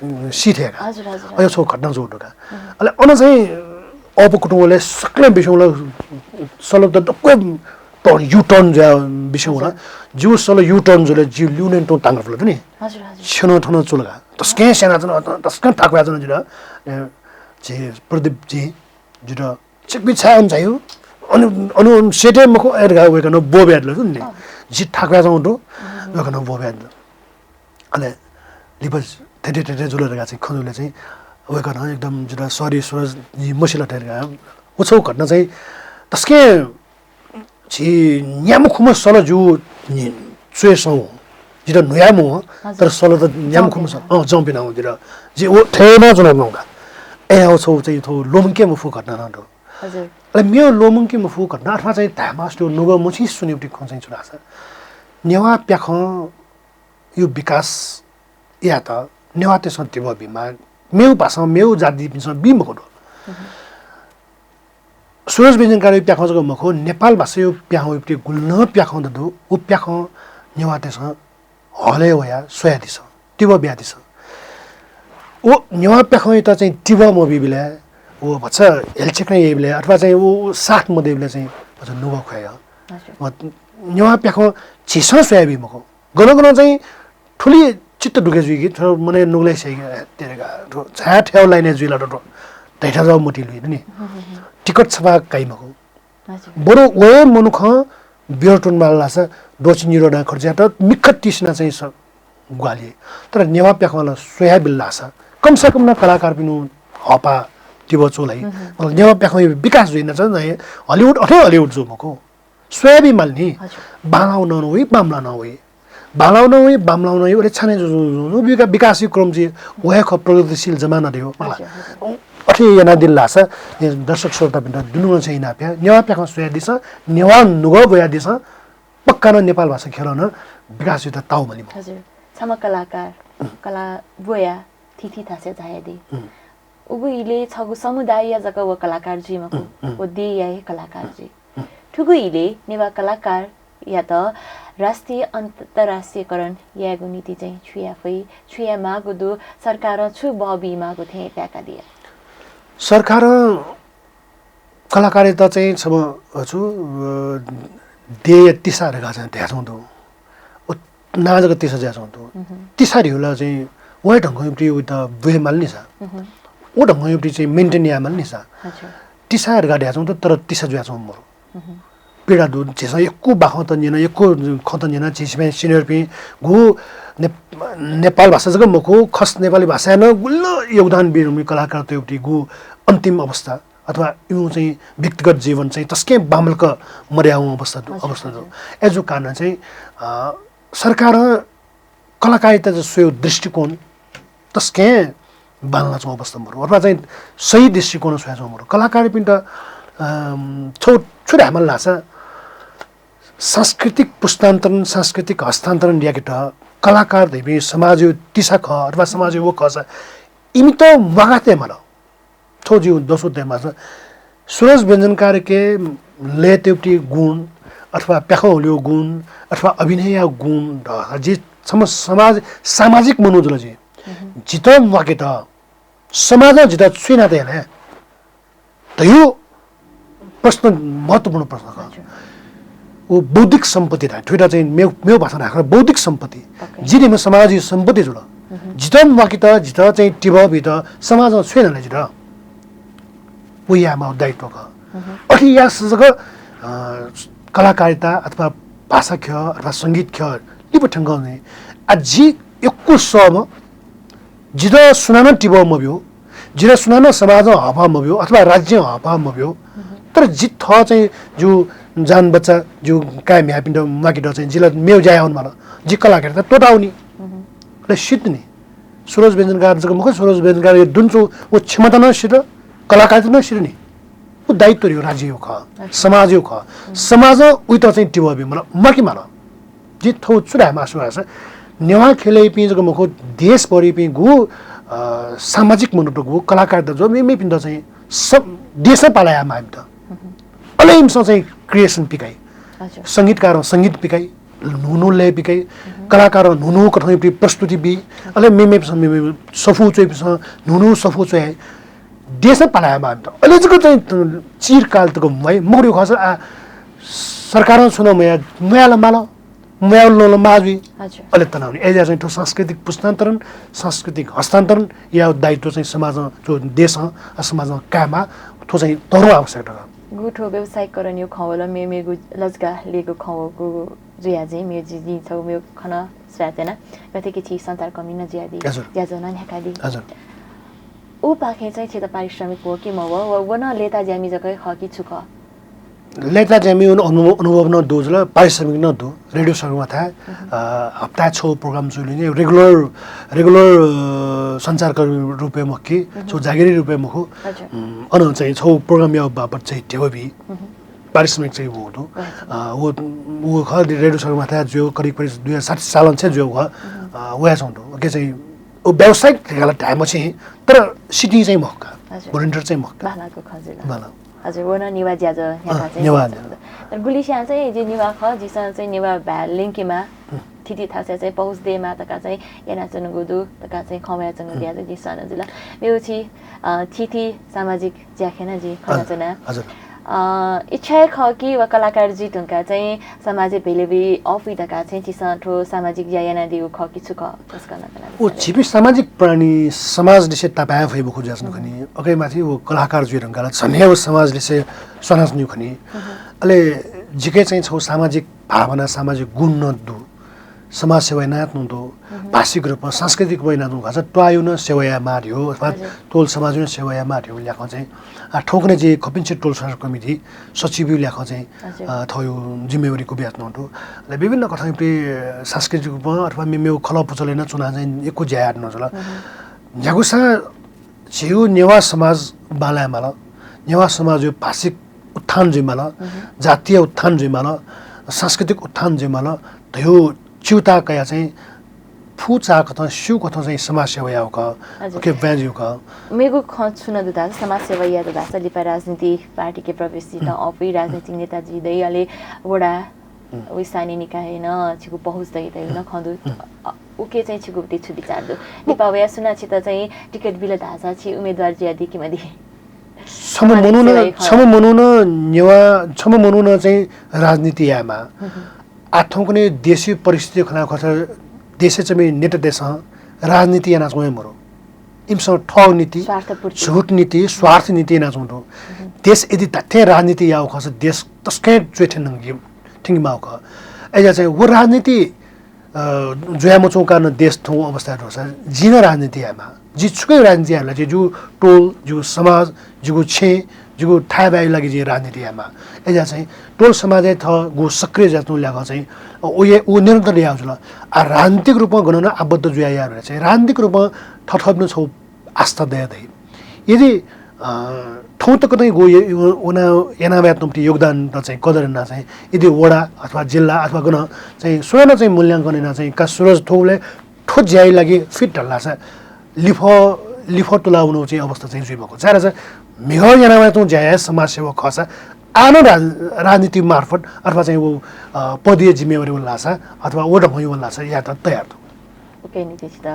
उम्, सी थें का। हजुर, हजुर। अयो छगू घटना जूगु दु का। अले अन चाहिँ अःपा कुतुं वलय् सकलें बिस्युं वल, सल त दक्व turn, U-turn जुया बिस्युं वना। हजुर। जिगु सल U turn जुल, जि ल्यूनें तुं तांगः पुल नि। हजुर, हजुर। छेनं थनं चुल का। तस्कं स्यानाच्वन, तस्कं थाकुयाच्वन जितः। ए, झी प्रदीप जी, जितः छिकपिं छाय् अन झाइगु? अन, अन, अन सेटय् मखु, ए धकाः वय्कलं ब्वः बियादिल नि। अँ। जि थाकुयाच्वंगु दु, वय्कलं ब्वः बियादिल। अले लिपा थथे थथे जुल धकाः चाहिँ खँ जूबलय् चाहिँ वय्कलं एकदम जितः sorry सुरज, जि मसिल थथे धकाः। व छगू घटना चाहिँ तस्कं झी न्याम्हखुम्ह सल जू नि च्वय् सं जितः न्हुयाम्ह, हजुर। तर सल त न्याम्हखुम्ह सल, अँ, जं पिना जितः। जि व थथे यानाच्वनागु का। अय् व छगू चाहिँ थ्व ल्वःमंके मफु घटना नं दु। हजुर। अले मेगु ल्वःमंके मफु घटना अथवा चाहिँ धायेमास्ति व नुगः मछिं स्वनेगु खँ चाहिँ छु धाःसा नेवाः प्याखं यो विकास यायेत नेवाःतय्सं तिबः बीमाः, मेगु भाषां मेगु जातिपिन्सं बी मखु दु। सुरज व्यञ्जनकारया प्याखं जक मखु, नेपाल भाषाया प्याखं वइपिं गुलि नं प्याखं दु। व प्याखं नेवाःतय्सं हलय् वयाः स्वयादिसँ, तिबः बियादिसँ। व नेवाः प्याखंयात चाहिँ तिबः मबीबलय्, व भचा हेलचेक्र्यां याइबलय् अथवा चाहिँ व साथ मदइबलय् चाहिँ भचा नुगः ख्वया। हजुर। व नेवाः प्याखं झीसं स्वयाबी मखु। गनं गनं चाहिँ थुलि चित्त दुःख जुइगु, थ्व मनय् नुगलय् स्याइगु, तेरे का, थ्व झाया थ्याउ लाइनय् जुइ ला थ्व, धैथ्याजः मतिइ लुइ नि। टिकट छपा काइ मखु। हजुर। बरु व हे मनुखं बियर तुन्माल लासा द्वःछि निरोधना खर्च यात मिखा तिसिना चाहिँ स-, ग्वाहालि। तर नेवाः प्याखं ला स्वयाबिल लासा कम से कम नं कलाकारपिनिगु हःपाः तिबः चूलाइ। मतलब नेवाः प्याखं विकास जुइना चाहिँ Hollywood अथे Hollywood जू मखु। स्वयाबी माल नि। हजुर। बांलाउ नं वइ, बांमलाउ नं वइ। बांलाउ नं वइ, बांमलाउ नं वइ, अले छाने जु-, जु-, जु-, जु-, विका-, विकासया क्रम चाहिँ व हे खः, प्रगतिशील जमाना दयो मला। हजुर, हजुर। अथे यानादिल लासा, ए, दर्शक श्रोतापिन्त दुनुगलंनिसें इनाप याये, नेवाः प्याखं स्वयादिसँ, नेवाः नुगः ब्वयादिसँ, पक्का नं नेपाल भाषा ख्यलं नं विकास जुइत ताउ मली मखु। हजुर। छम्ह कलाकार, कला ब्वया थीथी थासय् झायादी। उगु इलय् छगू समुदायया जक व कलाकार जुइ मखु, व देय्या हे कलाकार जुइ। थुगु इलय् नेवाः कलाकारयात राष्ट्रिय अन्तर्राष्ट्रियकरण यायेगु निंतिं चाहिँ छु याये फइ, छु याये माःगु दु, सरकारं छु बः बी माःगु थें ताय्कादिया? सरकारं कलाकारयात चाहिँ छम्ह छु, अ, देय्या तिसा धकाः चाहिँ धयाच्वंगु दु। व नां जक तिसा जुयाच्वंगु दु। तिसा धइगु ला चाहिँ व हे ढंगं युक्ति उइत ब्वये माल नि सा। व ढंगं युक्ति चाहिँ maintain याये माल नि सा। अच्छा। तिसा धकाः धयाच्वंगु दु, तर तिसा जुयाच्वंगु मरु। पीडा दु, झीसं यक्व बाखं त न्यना, यक्व खँ त न्यना, झी सिमाय् senior-पिं गु ने-, नेपाल भाषा जक मखु, खस नेपाली भाषाय् नं गुलि योगदान बीपिं कलाकारतय्गु अन्तिम अवस्था अथवा इमिगु चाहिँ व्यक्तिगत जीवन चाहिँ तसकं बांमलाक मदयावंगु अवस्था दु, हजुर, अवस्था दु। हजुर। अय्जूगु कारणं चाहिँ, अ, सरकारं कलाकारयात स्वयेगु दृष्टिकोण तसकं बांलाच्वंगु अवस्था मरु, अथवा चाहिँ सही दृष्टिकोणं स्वयाच्वंगु मरु। कलाकारपिन्त, अम, छगू छु धायेमाल धाःसा सांस्कृतिक पुस्तान्तरण, सांस्कृतिक हस्तान्तरण याकेत कलाकार धइपिं समाजया तिसा खः अथवा समाजया व खःसा इमित म्वाका तयेमाल। थ्व जिं दसु तयेमाल। सुरज व्यञ्जनकारके लय् तयेगु गुण अथवा प्याखं हुलेगु गुण अथवा अभिनयया गुण ध-, जि छम्ह समाज, सामाजिक मनू जुल जि। जितः म्वाकेत समाजं जितः छु याना तया ले धइगु प्रश्न महत्त्वपूर्ण प्रश्न खः। हजुर। व बौद्धिक सम्पत्ति धाइ, थुइता चाहिँ मेगु, मेगु भाषां धायेगु बौद्धिक सम्पत्ति। OK। जि धइम्ह समाजया सम्पत्ति जुल। जितः म्वाकेत, जितः चाहिँ तिबः बीत समाजं छु याना ले जितः? व यायेमाःगु दायित्व खः। अथे याःसा जक, अ, कलाकारिता अथवा भाषा ख्यः अथवा संगीत ख्यः लिपा थ्यंकं जुइ। आ, जि यक्व सःम्ह, जितः सुनानं तिबः मब्यू, जितः सुनानं समाजं हःपाः मब्यू अथवा राज्यं हःपाः मब्यू, तर जि थः चाहिँ जिगु जानबच्चा, जिगु काय् म्ह्याय्‌पिन्त म्वाकेत चाहिँ जि ला मेगु ज्या याये वनेमाल। जि कलाकारिता त्वःतावनी। अले सित नि। सुरज व्यञ्जनकार जक मखु, सुरज व्यञ्जनकारया दुने च्वंगु व क्षमता नं सित, कलाकारिता नं सित नि। व दायित्व धइगु राज्यया खः, समाजया खः। समाजं उइत चाहिँ तिबः बीमाल, म्वाकेमाल। जिं थ्व छु धाये मास्ति वल धाःसा, नेवाः ख्यलय्‌पिं जक मखु, देशभरिपिं गु, अ, सामाजिक मनूत गु, कलाकारत जू, मेमेपिन्त चाहिँ स-, देशं पाला यायेमाः इमित। अले इमिसं चाहिँ creation पिकाइ। हजुर। संगीतकारं संगीत पिकाइ, न्हू न्हू लय पिकाइ, कलाकारं न्हू न्हू कथंया प्रस्तुति बी, अले मेमेपिसं मेमे सफू च्वइपिसं न्हू न्हू सफू च्वयाइ। देशं पाला यायेमाः इमित। अले जक चाहिँ चिरकाल तक म्वाइ, मखु खःसा आ, सरकारं छुं नं मया, मयाल माल, मयाल नं माः जुइ। हजुर। अले तनावनी। अय्‌जुया चाहिँ थ्व सांस्कृतिक पुस्तान्तरण, सांस्कृतिक हस्तान्तरण या दायित्व चाहिँ समाजं, जो देशं, आ, समाजं कायेमाः, थ्व चाहिँ तःधंगु आवश्यकता दु। गु थ्व व्यावसायिककरणया खँ वल, मेमेगु लजगाः लीगु खँ वःगु जुया चाहिँ मेगु जि, जिं छगू मेगु खँ नं स्वयाच्वना। गथे कि छि सञ्चारकर्मी नं जुयादी, हजुर। ज्याझ्वः नं न्ह्याकादी। हजुर। उपाखें चाहिँ छित पारिश्रमिक वः कि मवः, व, व नं लय्ताज्यामि जक हे खः कि छु खः? लय्ताज्यामि अनु-, अनुभव नं दु जुल, पारिश्रमिक नं दु। रेडियो सगरमाथाय्, अ, हप्ताय् छगू program जुइगुलिं regular, regular, अ, सञ्चारकर्मी रूपय् मखु कि, छगू जागिरी रूपय् मखु। हजुर। उम्, अन चाहिँ छगू program याउ बापत चाहिँ ध्यबा बी। पारिश्रमिक चाहिँ वःगु दु। अ, व, व खः रेडियो सगरमाथाय् जुयाउ करिब करिब दुई हजार साठी सालं चाहिँ जुयाउ खः। अ, वयाच्वंगु दु। OK चाहिँ व व्यावसायिक धकाः ला धाये मछि, तर सितिं चाहिँ मखु का। हजुर। Volunteer चाहिँ मखु का। बांलाःगु खँ जुल। बांला। हजुर, व नं नेवाः ज्याझ्वः न्ह्याकाः अँ, चाहिँ नेवाः ज्याझ्वः। तर गुलिस्यां चाहिँ जि नेवाः खः, जिसं चाहिँ नेवाः भाय् ल्यंकेमाः, थीथी थासय् चाहिँ पहुँच दयेमाः धकाः चाहिँ यानाच्वनागु दु धकाः चाहिँ खँ वयाच्वनागु ज्याझ्वः जिसं नं जुल। मेगु छि, अ, थीथी सामाजिक ज्याखँय् नं जिं खनाच्वना। हजुर। अ, इच्छा हे खः कि व कलाकार जुइ धुंकाः चाहिँ समाजय् भेले बी अःपुइ धकाः चाहिँ छिसं थ्व सामाजिक ज्या यानादीगु खः कि छु खः? तसकं नं कलाकार। व झीपिं सामाजिक प्राणी, समाज लिसे तापाय् फइ मखु जुयाच्वन खनी। अकैमाथि व कलाकार जुइ धुंकाः ला झन हे व समाज लिसे स्वानाच्वनी खनी। अले जिके चाहिँ छगू सामाजिक भावना, सामाजिक गुण नं दु। समाज सेवा यानाच्वनागु दु। भाषिक रूपमा, सांस्कृतिक रूपमा यानाच्वनागु दु। त्वाःया नं सेवा यायेमाः धइगु, अथवा टोल समाजया नं सेवा यायेमाः धइगु ल्याखं चाहिँ, आ, थौंकन्हय् जि खपिन्छि टोल संरक्षण कमिटी सचिवया ल्याखं चाहिँ, अ, थःगु जिम्मेवारी क्वबियाच्वनागु दु। अले विभिन्न कथंपिं सांस्कृतिक रूपमा अथवा मेमेगु खलः पुचलय् नं च्वनाः चाहिँ यक्व ज्या यानाच्वनागु जुल। न्ह्यागुसां झीगु नेवाः समाज बांलायेमाल, नेवाः समाजया भाषिक उत्थान जुइमाल, जातीय उत्थान जुइमाल, सांस्कृतिक उत्थान जुइमाल धइगु च्यूताः कयाः चाहिँ फुचाःकथं, स्यूकथं चाहिँ समाज सेवा याःगु खः। OK, ब्वाँय् जुइगु खः। मेगु खँ छु नं दु धाःसा समाज सेवा यात धाःसा लिपा राजनीति पार्टीके प्रवेश जुइत अःपुइ, राजनीतिक नेता जुइ दइ, अले वडा, व स्थानीय निकायय् नं छिगु पहुँच दइ धइगु नं खँ दु। अ, उके चाहिँ छिगु प्रति छु विचार दु? लिपा वयाः सुनां छित चाहिँ टिकट बिल धाःसा छि उम्मेदवार जुयादी कि मदी? छम्ह मनुखं, छम्ह मनुखं नेवाः, छम्ह मनुखं चाहिँ राजनीति यायेमाः। आः थौंकन्हय् देशया परिस्थिति खनाः खःसा देशय् चाहिँ नेतातय्सं राजनीति यानाच्वंगु हे मरु। इमिसं थःगु निंतिं, झुट निंतिं, स्वार्थ निंतिं यानाच्वंगु दु। देश यदि धात्थें राजनीति याःगु खःसा देश तसकं च्वय् थें थ्यंके, थ्यंकेमाःगु खः। अय्‌जुया चाहिँ व राजनीति अ, जुया मच्वंगु कारणं देश थ्यंगु अवस्थाय् दुसा जिं नं राजनीति यायेमाः। जि छुकिया राजनीति यायेमाः ला, जि जिगु टोल, जिगु समाज, जिगु छेँ, जिगु थाय् बाय्‌या लागि जिं राजनीति यायेमाः। अय्‌जुया चाहिँ टोल समाजय् थःगु सक्रिय जुयाच्वंगु ल्याखं चाहिँ, अ, व निरन्तर याये जुल। आ, राजनीतिक रूपमा गन नं आबद्ध जुया याये धुन चाहिँ राजनीतिक रूपमा थःथःपिं नं छगू आस्था दये दइ। यदि, अ, थौं तक चाहिँ गु य-, व-, वना-, याना वयाच्वंपिं योगदानत चाहिँ कदर यानाः चाहिँ यदि वडा अथवा जिल्ला अथवा गनं चाहिँ सुनानं चाहिँ मूल्यांकन यानाः चाहिँ का सुरज थ्व उबलय् थ्व ज्याया लागि fit धाल धाःसा लिफः, लिफः तुला वनागु चाहिँ अवस्था चाहिँ जुइ मखु। छाय् धाःसा म्हिगः याना वयाच्वंगु ज्या हे समाजसेवा खःसा आः नं राज-, राजनीति मार्फत अथवा चाहिँ व, अ, पदीय जिम्मेवारी वल धाःसा अथवा व ढंगं वल धाःसा यायेत तयार दु। OK, नितिन छित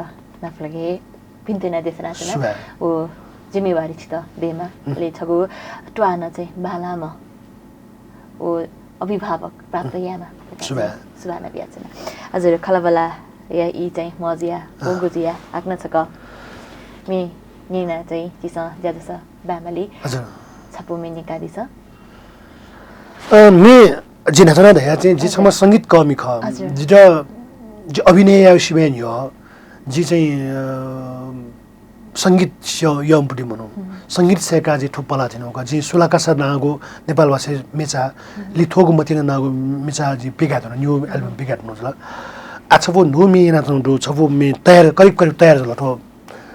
नापलाक हे भिंतुना देछानाच्वना। सुभाय्। व जिम्मेवारी छित दयेमा। अले छगू त्वाःनं चाहिँ बांलाःम्ह व अभिभावक प्राप्त यायेमा। सुभाय्। सुभाय् नं बियाच्वना। हजुर, खँल्हाबल्हाया ई चाहिँ मजूया, वंगु जुया, हाकनं छकः म्ये न्यनेमाः चाहिँ झीसं ज्याझ्वलय् बाय्‌माली। हजुर। छपु म्ये न्यंकादिसँ। अ, म्ये जिं न्हाचः नं धया चाहिँ जि छम्ह संगीतकर्मी खः। हजुर। जित, जि अभिनय यायेगु सिबें न्ह्यः जि चाहिँ, अ, संगीत स-, यःम्ह मनू। संगीत सय्‌काः जि थ्व पलाः थ्यनागु खः। जिं सुलाकासा नांगु नेपालभाषा मिचा, लिथ्वःगु मतिना नांगु मिचा जिं पिकाये धुन, न्हू album पिकाये धुन जुल। आ, छपु न्हू म्ये यानाच्वनागु दु, छपु म्ये तयार, करिब करिब तयार जुल थ्व।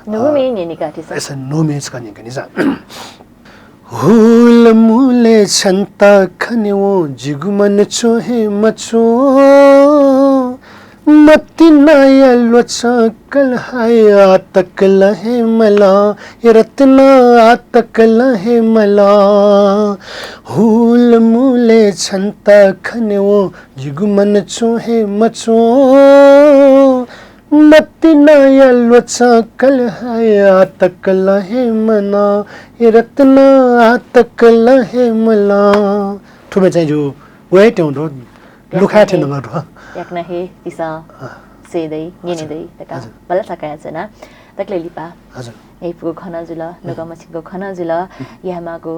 न्हू म्ये न्यंकादिसँ। अय्‌सा न्हू म्ये छकः न्यंकादिसँ। हुलमुलय् छन्त खनेवं जिगु मन च्वं हे मच्वं। मतिनाया ल्वचं कल हाय आः तक ला हे मलं, ए रत्न आः तक ला हे मलं। हुलमुलय् छन्त खनेवं जिगु मन च्वं हे मच्वं। मतिनाया ल्वचं कल हाय आः तक ला हे मलं, ए रत्न आः तक ला हे मलं। थुम्ह चाहिँ जि वये त्यौं दु, लुखाय् थें नगः दु। याकनं हे तिसं से दइ, न्यने दइ धकाः भलसा कयाच्वना। दकले लिपा। हजुर। यइपुगु खँ नं जुल, नुगः मछिंगु खँ नं जुल, यायेमाःगु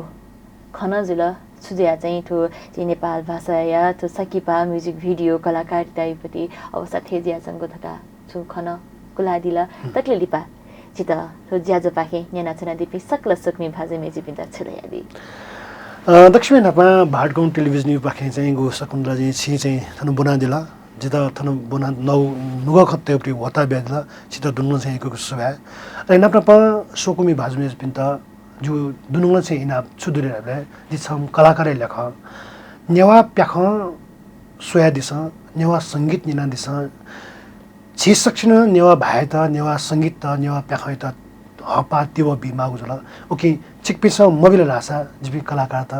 खँ नं जुल। छु जुयाः चाहिँ थ्व चाहिँ नेपाल भाषाया थ्व संकिपा music video कलाकारिताया प्रति अवस्था थथे जुयाच्वंगु धकाः छुं खँ नं कुलादिल। दकले लिपा छित थ्व ज्याझ्वःपाखें न्यनाच्वनादीपिं सकल स्वकुमि भाजु मय्जुपिन्त छु धयादी? अ, दकसिबें न्हापां भाटगाउँ टेलिभिजनपाखें चाहिँ गु शकुन्तला चाहिँ छि चाहिँ थन ब्वनादिल। जितः थन ब्वना नौ नुगः खँ तयेगु ह्वःताः बियादिल। छित दुनुगलंनिसें यक्व यक्व सुभाय्। अले नाप नापं स्वकुमि भाजु मय्जुपिन्त जिगु दुनुगलंनिसें इनाप छु दु धाःसा, जि छम्ह कलाकारया ल्याखं नेवाः प्याखं स्वयादिसँ, नेवाः संगीत न्यनादिसँ। झी सकसिनं नेवाः भाय्‌यात, नेवाः संगीतत, नेवाः प्याखंयात हःपाः तिबः बीमाःगु जुल। उकिं छिकपिन्सं मबिल धाःसा जिपिं कलाकारत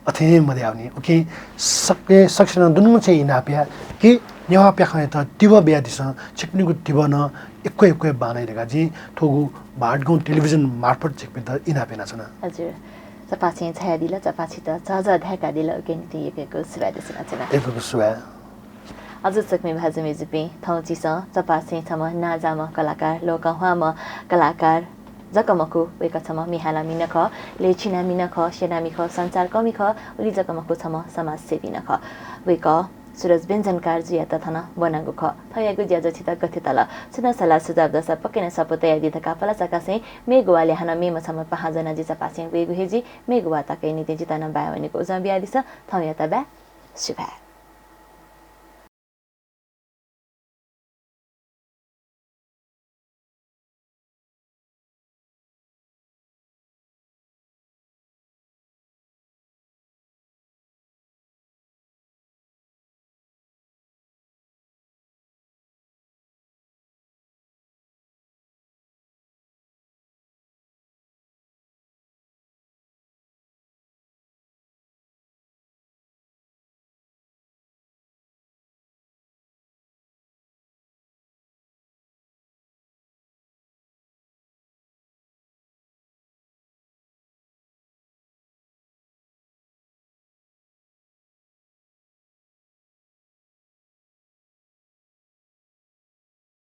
अथें मदयावनी। उकिं सक-, सकसिनं दुनुगलंनिसें इनाप याये कि नेवाः प्याखंयात तिबः बियादिसँ, छिकपिनिगु तिबः नं यक्व यक्व बांलाइ धकाः जिं थुगु भाटगाउँ टेलिभिजन मार्फत छिकपिन्त इनाप यानाच्वना। हजुर, चपाःछेँ झायादिल, चपाःछेँत झःझः धाय्‌कादिल, उकिया निंतिं यक्व यक्व सुभाय् देछानाच्वना। यक्व यक्व सुभाय्। हजुर, स्वकुमि भाजु मय्जुपिं, थौं झीसं चपाःछेँय् छम्ह नांजाःम्ह कलाकार, लोकंह्वाःम्ह कलाकार जक मखु, वय्‌कः छम्ह मिहालामि नं खः, लय् छिनामि नं खः, स्यनामि खः, सञ्चारकर्मी खः, उलि जक मखु, छम्ह समाजसेवी नं खः। वय्‌कः सुरज व्यञ्जनकार जुयात थन ब्वनागु खः। थौंयागु ज्याझ्वः छित गथे ताल? छुं नं सल्लाह सुझाव दःसा पक्कै नं स्वापू तयादी धकाः पलाचाकासें मेगु वालय् हानं मेम्ह छम्ह पाहां ज्वनाः जि चपाःछेँय् वयेगु हे जुइ। मेगु वाःतकया निंतिं जितः नं बाय् वनेगु उजं बियादिसँ। थौंयात बाय्। सुभाय्।